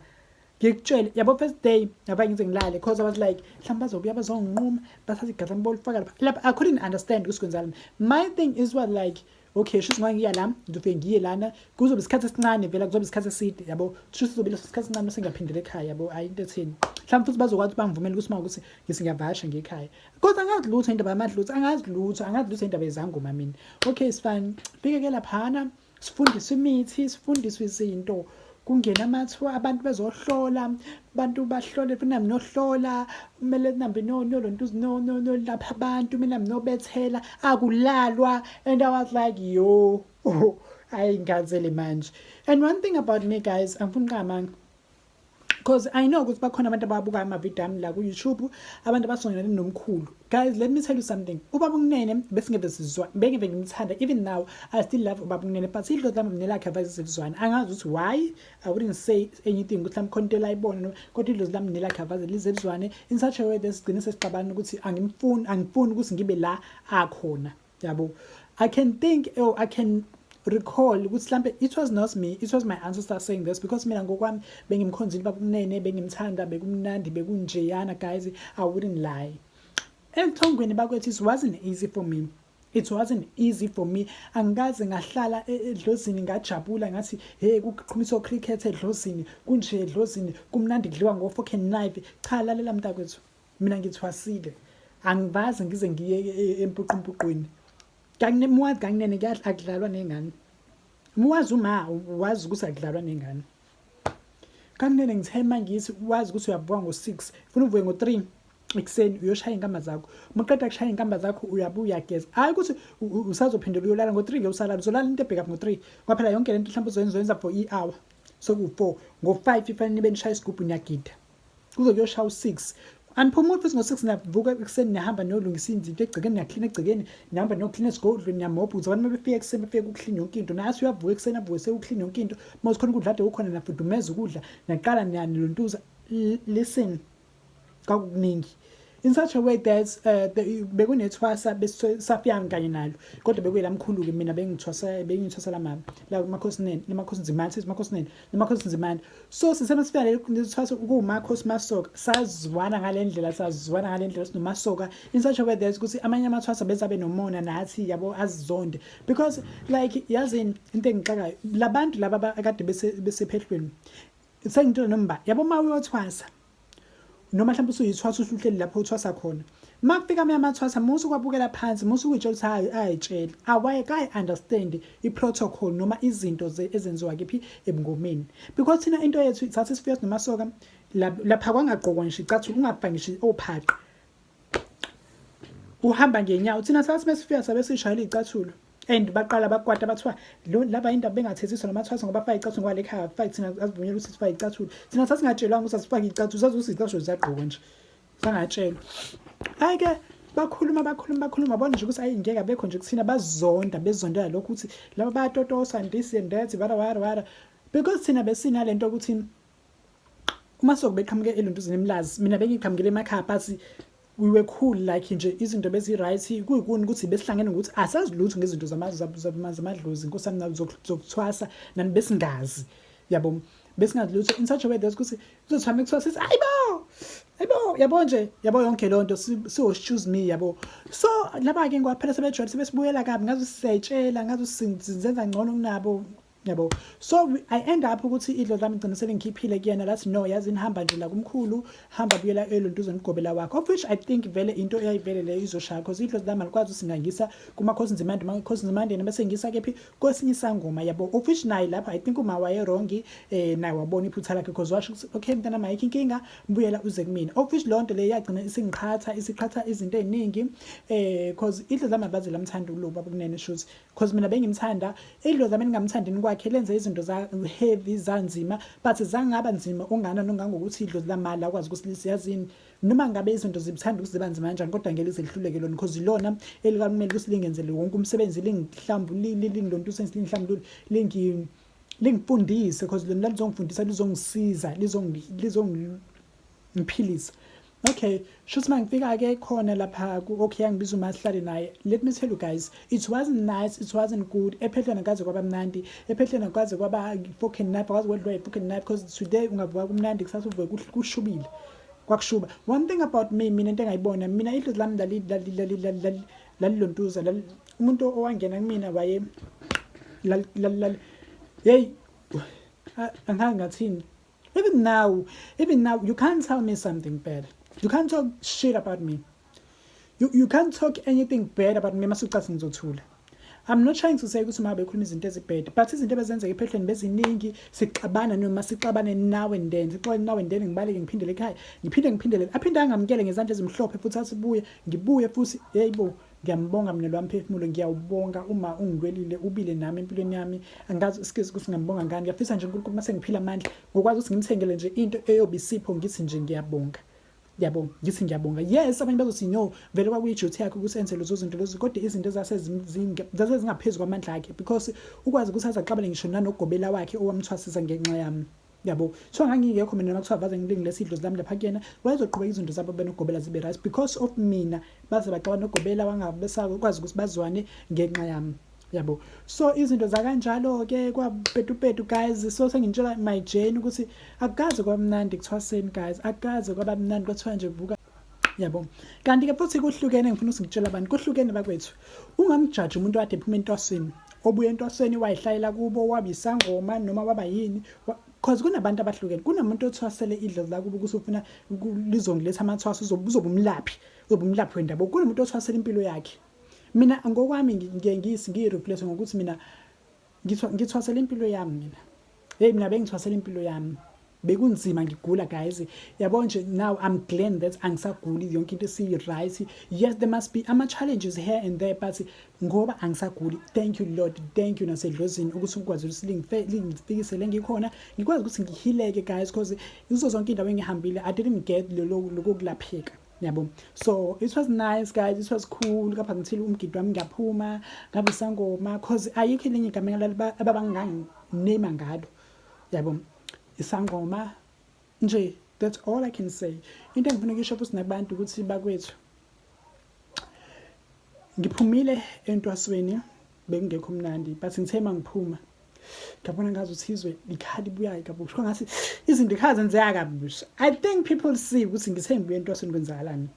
Ngikutshele yabo, first day ngaba ngize ngilale because I was like, mhlawumbe bazobuya bazonginquma, bathatha igazi lami bolifaka lapha lapha. I couldn't understand ukuthi kwenzakala. My thing is what, like, okay, shuthi ngoba ngiya la, ngizofike ngiye lana, kuzobe isikhathi esincane vele, kuzobe isikhathi eside, yabo. Shuthi kuzobe leso sikhathi esincane bese ngiyaphindela ekhaya, yabo. Ayi, into ethini, mhlawumbe futhi bazokwazi ukuthi bangivumele ukuthi uma ukuthi ngithi ngiyavakasha ngiye ekhaya, kodwa angazi lutho indaba yamadlozi, angazi lutho, angazi lutho indaba yezangoma mina. Okay, it's fine. Fike ke laphana, sifundiswe imithi, sifundiswe izinto, kungena amathuba, abantu bezohlola, abantu bahlole futhi nami nohlola, kumele nambe nolontuzi nolapha abantu, mina nobethela, akulalwa. And I was like, yo, oh, ayingazele manje. And one thing about me, guys, angifuni qamanga because I know ukuthi bakhona abantu ababuka amavidiyo ami la ku-YouTube, abantu abasondelene nomkhulu. Guys, let me tell you something. Ubaba uKunene besingeve sizwa, bengeve ngimthanda. Even now I still love ubaba uKunene, but idlozi lami nelakhe avaze sizwana. Angazi ukuthi why. I wouldn't say anything ukuthi mhlawumbe khona into elayibona, kodwa idlozi lami nelakhe avaze lize lizwane in such a way that sigcine sesixabana ukuthi angimfuni, angifuni ukuthi ngibe la akhona, yabo. I can think, oh, I can recall ukuthi mhlambe it was not me, it was my ancestor saying this, because mina ngokwami bengimkhonzile baba uKunene, bengimthanda, bekumnandi, bekunjeyana. Guys, I wouldn't lie, elithongweni bakwethu it wasn't easy for me, it wasn't easy for me. Angikaze ngahlala edlozini ngajabula ngathi, hey, kuqhumiswa cricket edlozini, kunje edlozini, kumnandi, kudliwa ngo-fork and knife. Cha, lalela mntakwethu, mina ngithwasile, angivaze ngize ngiye empuqumpuqweni. Kanginemuwazi kanginene, akudlalwa nengane. Muwazi uma wazi ukuthi akudlalwa nengane kanginene. Ngithe mangithi wazi ukuthi uyavuka ngo-6, funa uvuke ngo-3 ekuseni, uyoshaya iy'nkamba zakho. Uma uqeda kushaya iy'nkamba zakho, uyabuya, uyageza. Hhayi ukuthi usazophindela uyolala ngo-3 ke, usalala, uzolala into ebhekaphi ngo-3, ngoba phela yonke lento mhlawumbe uzoyenza, uzoyenza for i-hour, sekuwu-4. Ngo-5 ifanele nibe nishaya isigubhu, niyagida kuze kuyoshaya u-6. Aniphumuli futhi ngo-6, niyavuka ekuseni, niyahamba niyolungisa izinto egcekeni, niyaklina egcekeni, nihamba niyoklina esigodlweni, niyamobha ukuze abantu uma befika ekuseni befike kuklina yonke into. Nathi uyavuka ekuseni, avuke sekuklina yonke into. Uma usikhona ukudla ade kukhona, niyafudumeza ukudla, niyaqala niyaluntuza. Listen, kwakukuningi in such a way that bekunethwasa besafika kanye nalo, kodwa bekuyela mkhulu-ke. Mina bengithwasa, bengithwasa lamama la kumakhosi nene, namakhosi Nzimande, sithi makhosi nene, namakhosi Nzimande. So sisema sifika leli thwasa kuwumakhosi Masoka, sazwana ngale ndlela, sazwana ngale ndlela sinoMasoka in such a way that ukuthi amanye amathwasa bezabe nomona nathi, yabo, azizonde because, like, yazini into engixakayo, labantu laba akade besephehlweni, sengitshela noma, yabo, uma uyothwasa noma mhlawumbe usuyithwasa, usuhleli lapho uthwasa khona, uma kufika amanye amathwasa, musu kwabukela phansi, musu kuyitshela ukuthi hayi, ayitshele awayekayi understand i-protocol noma izinto ezenziwa kephi ebungomeni, because thina into yethu sathi sifika sinoMasoka lapha, kwangagqokwa ngisho icathulo, ungafaki ngisho ophaqa, uhamba ngenyawo. Thina sathi mesifika sabe sishayela icathulo and baqala bakwata, bathiwa lo laba indaba bengathethiswa namathwasa ngoba bafaka icathulo, ngoba lekhaya bafake, thina asivunyelwe ukuthi sifake icathulo. Thina sasingatshelwanga ukuthi asifake icathulo, sazi ukuthi icathulo ziyagqokwa nje, sangatshelwa. Hayi ke, bakhuluma, bakhuluma, bakhuluma, bona nje ukuthi ayi, ngeke abekho nje kuthina, bazonda, bezondela lokho ukuthi laba bayatotosa and this and that, wara wara wara, because thina besinalento ukuthi uma soku beqhamuke eluntuzini eMlazi, mina bengiqhamukele emakhaya, but we were cool, like nje izinto bezi-right, kuyikuni ukuthi besihlangene ngokuthi asazi lutho ngezinto zamadlozi, inkosi yami, zokuthwasa nani, besingazi, yabo, besingazi lutho in such a way that ukuthi kuzothiwa mekuthiwa sithi ayibo, ayibo, yabo nje, yabo, yonke leyo nto siwo excuse me, yabo. So laba-ke ngoba phela sebejwayele, sebesibuyela kabi, ngaze siyayitshela, ngaze sizenza ngcono kunabo, yabo. So I end up ukuthi idlozi lami gcina selingikhiphile kuyena, lathi, no, yazi, nihamba nje la kumkhulu, hamba, buyela elontuzeni ugobela wakho, of which I think vele into eyayivele leyo izoshaya, because idlozi lami alikwazi usingangisa kumakhosi Nzimande, umakhosi Nzimande yena bese ngisa kephi, kwesinye isangoma, yabo, of which naye lapho I think uma waye wrong, naye wabona iphutha lakhe, because washo ukuthi, okay mntana, ayikho inkinga, buyela uze kumina, of which leyo nto leyo yagcina isingiqhatha, isiqhatha izinto ey'ningi, cause idlozi lami abaze lamthanda ulo baba Kunene, shuthi cause mina bengimthanda. Idlozi lami ningamthandini kwakhe lenze izinto za heavy, zanzima, but zangaba nzima unganani ongangokuthi idlozi lami lakwazi ukuthi lisiyazini, noma ngabe izinto zibithanda ukuthi ziba nzima kanjani, kodwa ngeke lize lihluleke lona, because ilona elikamele ukuthi lingenzele wonke umsebenzi, lingihlambulile, lingilontuse, lingihlambulule, lingifundise, because lona lizongifundisa, lizongisiza, lizongiphilisa. Okay, shuthi mangifika-ke khona lapha ku-okay yangibiza uma sihlale naye. Let me tell you guys, it wasn't nice, it wasn't good. Ephehlweni akaze kwaba mnandi, ephehlweni akaze kwaba fork and knife, akaze kwedlwa i-fork and knife because today ungavuka kumnandi kusasa uvuke kushubile. Kwakushuba. One thing about me, mina into engayibona, mina idlozi lami lalilontuza, umuntu owangena kumina waye hey, angazi ngathini. Even now, you can't tell me something bad. You can't talk shit about me. You can't talk anything bad about me masucathi ngizothula. I'm not trying to say ukuthi uma bekhuluma izinto ezi-bad, but izinto ebezenzeka ephehlweni beziningi, sixabana noma sixabane now and then, sixabane now and then, ngibaleke ngiphindele ekhaya, ngiphinde ngiphindele, aphinde angamukele ngezandla ezimhlophe futhi asibuye, ngibuye futhi, yebo. Ngiyambonga mina lo mphefumulo, ngiyawubonga uma ungilwelile, ubile nami empilweni yami. Angazi excuse ukuthi ngiyambonga ngani. Ngiyafisa nje uNkulunkulu mase ngiphila amandla ngokwazi ukuthi ngimthengele nje into eyoba isipho, ngithi nje ngiyabonga. Yabo, ngithi ngiyabonga. Yes, abanye bazothi no, vele kwakuyi-duty yakhe ukuthi enze lezo zinto lezo, kodwa izinto zase zingaphezu kwamandla akhe because ukwazi ukuthi aze axabane ngisho nanogobela wakhe owamthwasisa ngenxa yami. Yabo, so ngangingekho mina noma kuthiwa vaze ngilingilese idlozi lami lapha kuyena, wayezoqhubeka izinto zabo benogobela zibe right because of mina. Baze baxabana nogobela wangabe besakwazi ukuthi bazwane ngenxa yami. Yabo, so izinto zakanjalo-ke kwapetupetu guys. So sengintshela my journey ukuthi akukaze kwamnandi kuthwaseni guys, akukaze kwaba mnandi, kwathiwa nje vuka. Yabo, kanti-ke futhi kuhlukene, ngifuna ukuthi ngitshele abantu kuhlukene bakwethu. Ungamjaji umuntu kade ephuma entwasweni, obuye entwasweni wayihlalela kubo, waba isangoma noma waba yini, cause kunabantu abahlukene. Kunomuntu othwasele idlozi lakubo ukuthi ufuna lizongiletha amathwaso, uzoba umlaphi, uzoba umlaphi wendabuko. Kunomuntu othwasele impilo yakhe. Mina ngokwami ngiye ngiyi-reflect ngokuthi mina ngithwasele impilo yami mina. Hey, mina bengithwasele impilo yami. Bekunzima ngigula guys. Yabo nje now I'm glad that angisaguli, yonke into isiyi-right. Yes, there must be ama-challenges here and there, but ngoba angisaguli, thank you Lord, thank you nasedlozini ukuthi ukwazi ukuthi lingifikise le ngikhona, ngikwazi ukuthi ngihileke guys, because kuzo zonke indawo engihambile I didn't get lolo lokulapheka. Yabo, so it was nice guys, it was cool. Kapha ngithile umgidi wami, ngiyaphuma ngabe isangoma cause ayikho elinye igama ababanganginame ngalo. Yabo, isangoma nje, that's all I can say. Into engifuna ukuyisho futhi nabantu ukuthi bakwethu, ngiphumile entwasweni bekungekho mnandi, but ngithe mangiphuma ngabona ngazuthi izwe likhala ibuyayo kabusha, ngathi izinto ikhala zenzeka kabusha. I think people see ukuthi ngithe ngibuye entwasweni kwenzakalani.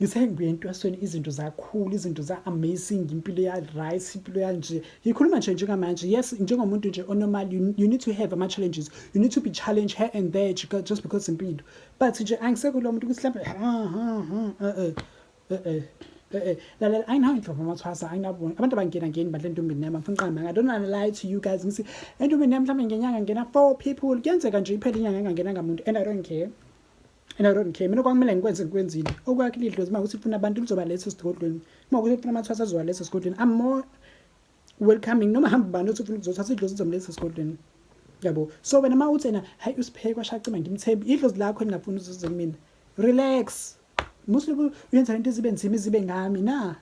Ngithe ngibuye entwasweni izinto zakhula, izinto za-amazing, impilo ya-right, impilo yanje. Ngikhuluma nje njengamanje, yes, njengomuntu nje o-normal, you need to have ama-challenges, you need to be challenged here and there just because impilo, but nje angisekho lo muntu ukuthi mhlawumbe ha ha ha lalela, ayinawo inhlobo amathwasa, ayinabo abantu abangena ngeni bandla entombini yami. Angifuni uqamba, I don't wanna lie to you guys, ngithi entombini yami mhlawumbe ngenyanga ngena four people. Kuyenzeka nje iphele inyanga engangenanga muntu, and I don't care, and I don't care. Mina kwakumele ngikwenze ngikwenzile. Okwakhe idlozi uma ukuthi ufuna abantu lizobaletha esigodlweni, uma ukuthi ufuna amathwasa azowaletha esigodlweni. I'm more welcoming noma hamba ubani othi ufuna ukuzothatha, idlozi lizomletha esigodlweni. Yabo, so wena uma uthi ena hayi usiphekwa shacima ngimthembi, idlozi lakho elingafuni uzuze kumina. Relax, musuke uyenza into ezibe nzima izibe ngami na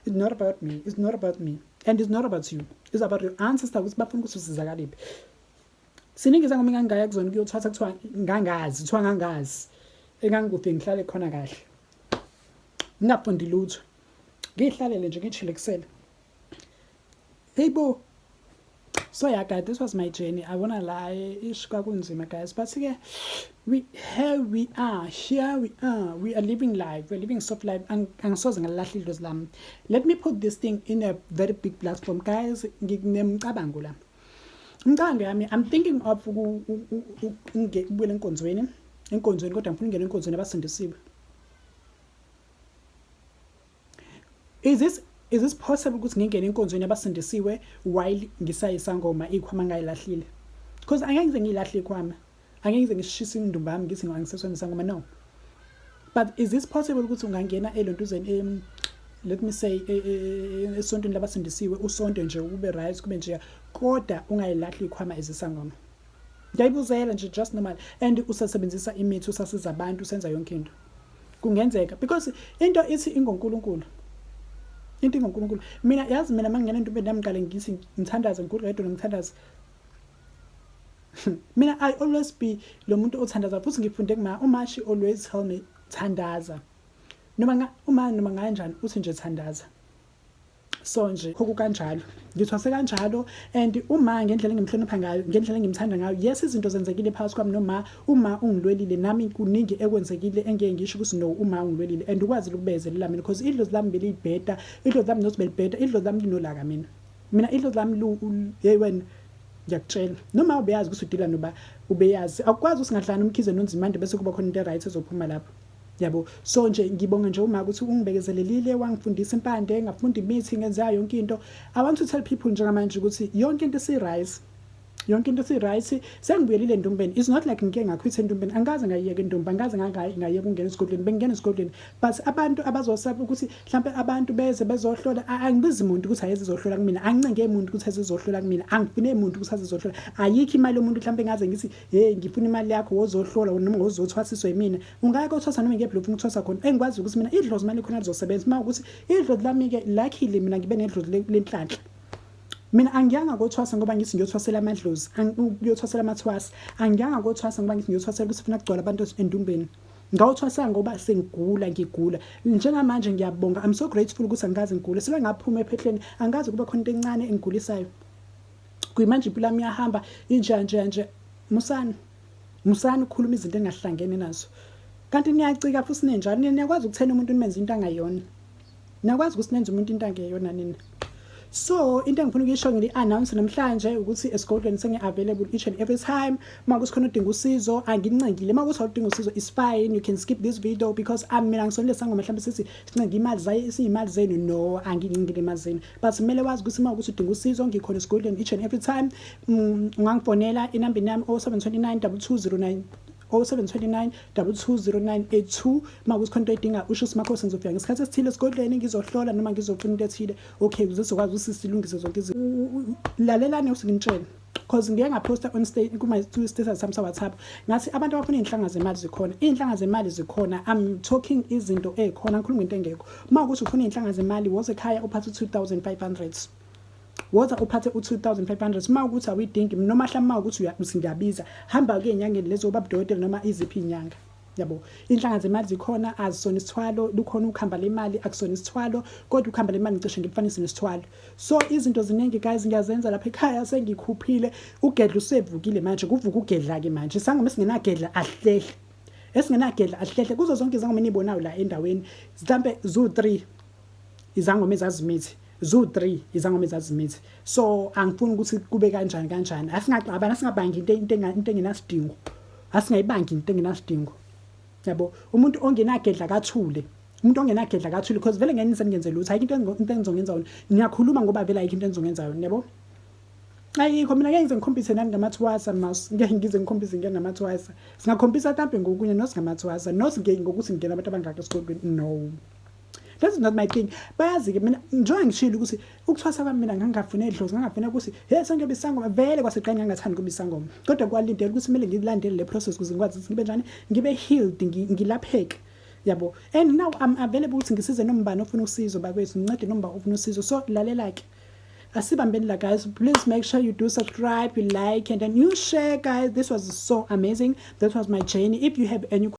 it's not about me, it's not about me and it's not about you, it's about your ancestor ukuthi bafuna ukuthi usizakaliphi. Siningi izangoma engangaya kuzona kuyothatha, kuthiwa ngangazi, kuthiwa ngangazi engangikuphi, ngihlale khona kahle ngingafundi lutho, ngihlalele nje ngichilekisele. Hey bo, so yeah guys, this was my journey. I wanna lie, ish, kwakunzima guys, but ke we here we are, here we are, we are living life, we're living soft life. Angisoze ngalahla idlozi lami. Let me put this thing in a very big platform guys. Nginemcabango la, umcabango yami, I'm thinking of ukubuyela enkonzweni, kodwa ngifuna ukungena enkonzweni abasindisiwe. Is this possible ukuthi ngingene enkonzweni abasindisiwe while ngisayisangoma, ikhwama ngayilahlile? Because angeke ngize ngiyilahle ikhwama, angeke ngize ngishise indumba yami ngithi angisesona isangoma, no. But is this possible ukuthi ungangena elontuzeni, let me say esontweni labasindisiwe, usonto nje ube right, kube nje, kodwa ungayilahli ikhwama ezisangoma? Ngiyayibuzela nje, just normal, and usasebenzisa imithi, usasiza abantu, usenza yonke into. Kungenzeka because into ithi ingoNkulunkulu, into ingoNkulunkulu. Mina yazi, mina mangingena entombeni yami ngiqale ngithi ngithandaze, ngiguqe ngithandaze. Mina I always be lo muntu othandaza, futhi ngifunde kuma uma, she always tell me. Thandaza. Noma uma noma kanjani uthi nje thandaza. So nje kukanjalo, ngithwase kanjalo. And uma ngendlela engimhlonipha ngayo, ngendlela engimthanda ngayo, yes, izinto zenzekile phakathi kwami noma uma ungilwelile nami, kuningi ekwenzekile engeke ngisho ukuthi no, uma ungilwelile and ukwazile ukubekezelela mina, because idlozi lami beliyibheda, idlozi lami nothi belibheda, idlozi lami linolaka. Mina idlozi lami, hey wena, ngiyakutshela, noma ubeyazi ukuthi udila noba ubeyazi, akukwazi usingadlani uMkhize noNzimande bese kuba khona into right ezophuma lapho, yabo. So nje ngibonga nje uma ukuthi ungibekezelelile, wangifundisa impande, ngafunda imithi, ngenza yonke into. I want to tell people njengamanje ukuthi yonke into isi-right, yonke into isi-right. Sengibuyelile endumbeni. It's not like ngike ngakhwitha endumbeni. Angikaze ngayiyeka indumba, angikaze ngayeka ukungena esigodlweni. Bengingena esigodlweni, but abantu abazosaba ukuthi mhlampe abantu beze bezohlola, angibizi muntu ukuthi ayeze ezohlola kumina, angincenge muntu ukuthi azezohlola kumina, angifune muntu ukuthi azezohlola. Ayikho imali yomuntu mhlampe ngaze ngithi, "Hey, ngifuna imali yakho, wozohlola noma wozothwasiswa yimina." Ungaya kothwasa noma ngephi ufuna ukuthwasa khona. Engikwazi ukuthi mina idlozi mali khona lizosebenza. Uma ukuthi idlozi lami-ke, luckily mina ngibe nedlozi lenhlanhla. Mina angiyanga kothwasa ngoba ngithi ngiyothwasela amadlozi, ukuyothwasela amathwasa. Angiyanga kothwasa ngoba ngithi ngiyothwasela ukuthi funa kugcwala abantu endumbeni. Ngawuthwasa ngoba sengigula, ngigula. Njengamanje ngiyabonga, I'm so grateful ukuthi angikaze ngigule. Sele ngaphuma ephehlweni, angikaze kuba khona into encane engigulisayo. Kuyimanje impilo yami iyahamba inje nje nje. Musani. Musani ukukhuluma izinto engahlangene nazo. Kanti niyacika futhi ninjalo, niyakwazi ukuthena umuntu nimenze into angayona. Niyakwazi ukuthi nenze umuntu into angeyona nina. So into engifuna ukuyisho, ngili-announce namhlanje ukuthi esigodlweni sengi-available each and every time. Uma kuthi khona udinga usizo, angincengile. Uma kuthi awudinga usizo, is fine, you can skip this video, because mina ngisonile sangoma mhlawumbe sithi sincenga imali zaye isiyimali zenu. No, angincengile imali zenu, but kumele wazi ukuthi uma ukuthi udinga usizo, ngikhona esigodlweni each and every time. Ungangifonela inambini yami, 0729 2209, 0729 220982. Uma kuthi khona into oyidinga, usho ukuthi, "Makhosi, ngizofika ngesikhathi esithile esigodlweni, ngizohlola noma ngizofuna into ethile." Okay, ukuze sizokwazi ukuthi silungise zonke izinto. Lalelani ukuthi nginitshele, because ngike ngaphosta on state kuma status sami sa-WhatsApp, ngathi abantu abafuna iy'nhlanga zemali zikhona, iy'nhlanga zemali zikhona. I'm talking izinto ey'khona, ngikhuluma into engekho. Uma ukuthi ufuna iy'nhlanga zemali, woza ekhaya uphathe u-2500, woza uphathe u-2500. Uma ukuthi awuyidingi, noma mhlawumbe uma ukuthi uthi ngiyabiza, hamba-ke ey'nyangeni lezo, babudokotela noma iziphi iy'nyanga, yabo. Iy'nhlanga zemali zikhona, azisona isithwalo. Lukhona ukuhamba le mali, akusona isithwalo, kodwa ukuhamba le mali ngicishe ngikufanise nesithwalo. So izinto ziningi guys, ngiyazenza lapha ekhaya. Sengikhuphile ugedla, usevukile manje, kuvuka ugedla-ke manje. Isangoma esingenagedla ahlehle, esingenagedla ahlehle. Kuzo zonke izangoma eniyibonayo la endaweni, mhlampe zu-3 izangoma ezazimithi, zu-3 izangoma ezazimithi. So angifuni ukuthi kube kanjani kanjani, asingaxabani, asingabangi into engenasidingo, asingayibangi into engenasidingo, yabo. Umuntu ongenagedla kathule, umuntu ongenagedla kathule, because vele ngeke nize ningenze lutho. Ayikho into engizongenza yona. Niyakhuluma ngoba vele ayikho into engizongenza yona, yabo, ayikho. Mina ngeke ngize ngikhombise nani ngamathwasa mas, ngeke ngize ngikhombise ngeke ngamathwasa. Singakhombisa mhlampe ngokunye, not ngamathwasa, not ngokuthi ngingena abantu abangaka esikolweni. No, that is not my thing. Bayazi-ke mina, njengoba ngishilo ukuthi ukuthwasa kwami mina ngangingafuni edlozi, ngangafuna ukuthi hey, sengiyobe isangoma. Vele kwaseqala ngangathandi ukuba isangoma, kodwa kwalindela ukuthi kumele ngilandele le process ukuze ngikwazi ukuthi ngibe njani, ngibe healed, ngilapheke, yabo. And now I'm available ukuthi ngisize noma ubani ofuna usizo bakwethu, ngincede noma ubani ofuna usizo. So lalela-ke, asibambeni la guys. Please make sure you do subscribe, you like and then you share, guys. This was so amazing. That was my journey. If you have any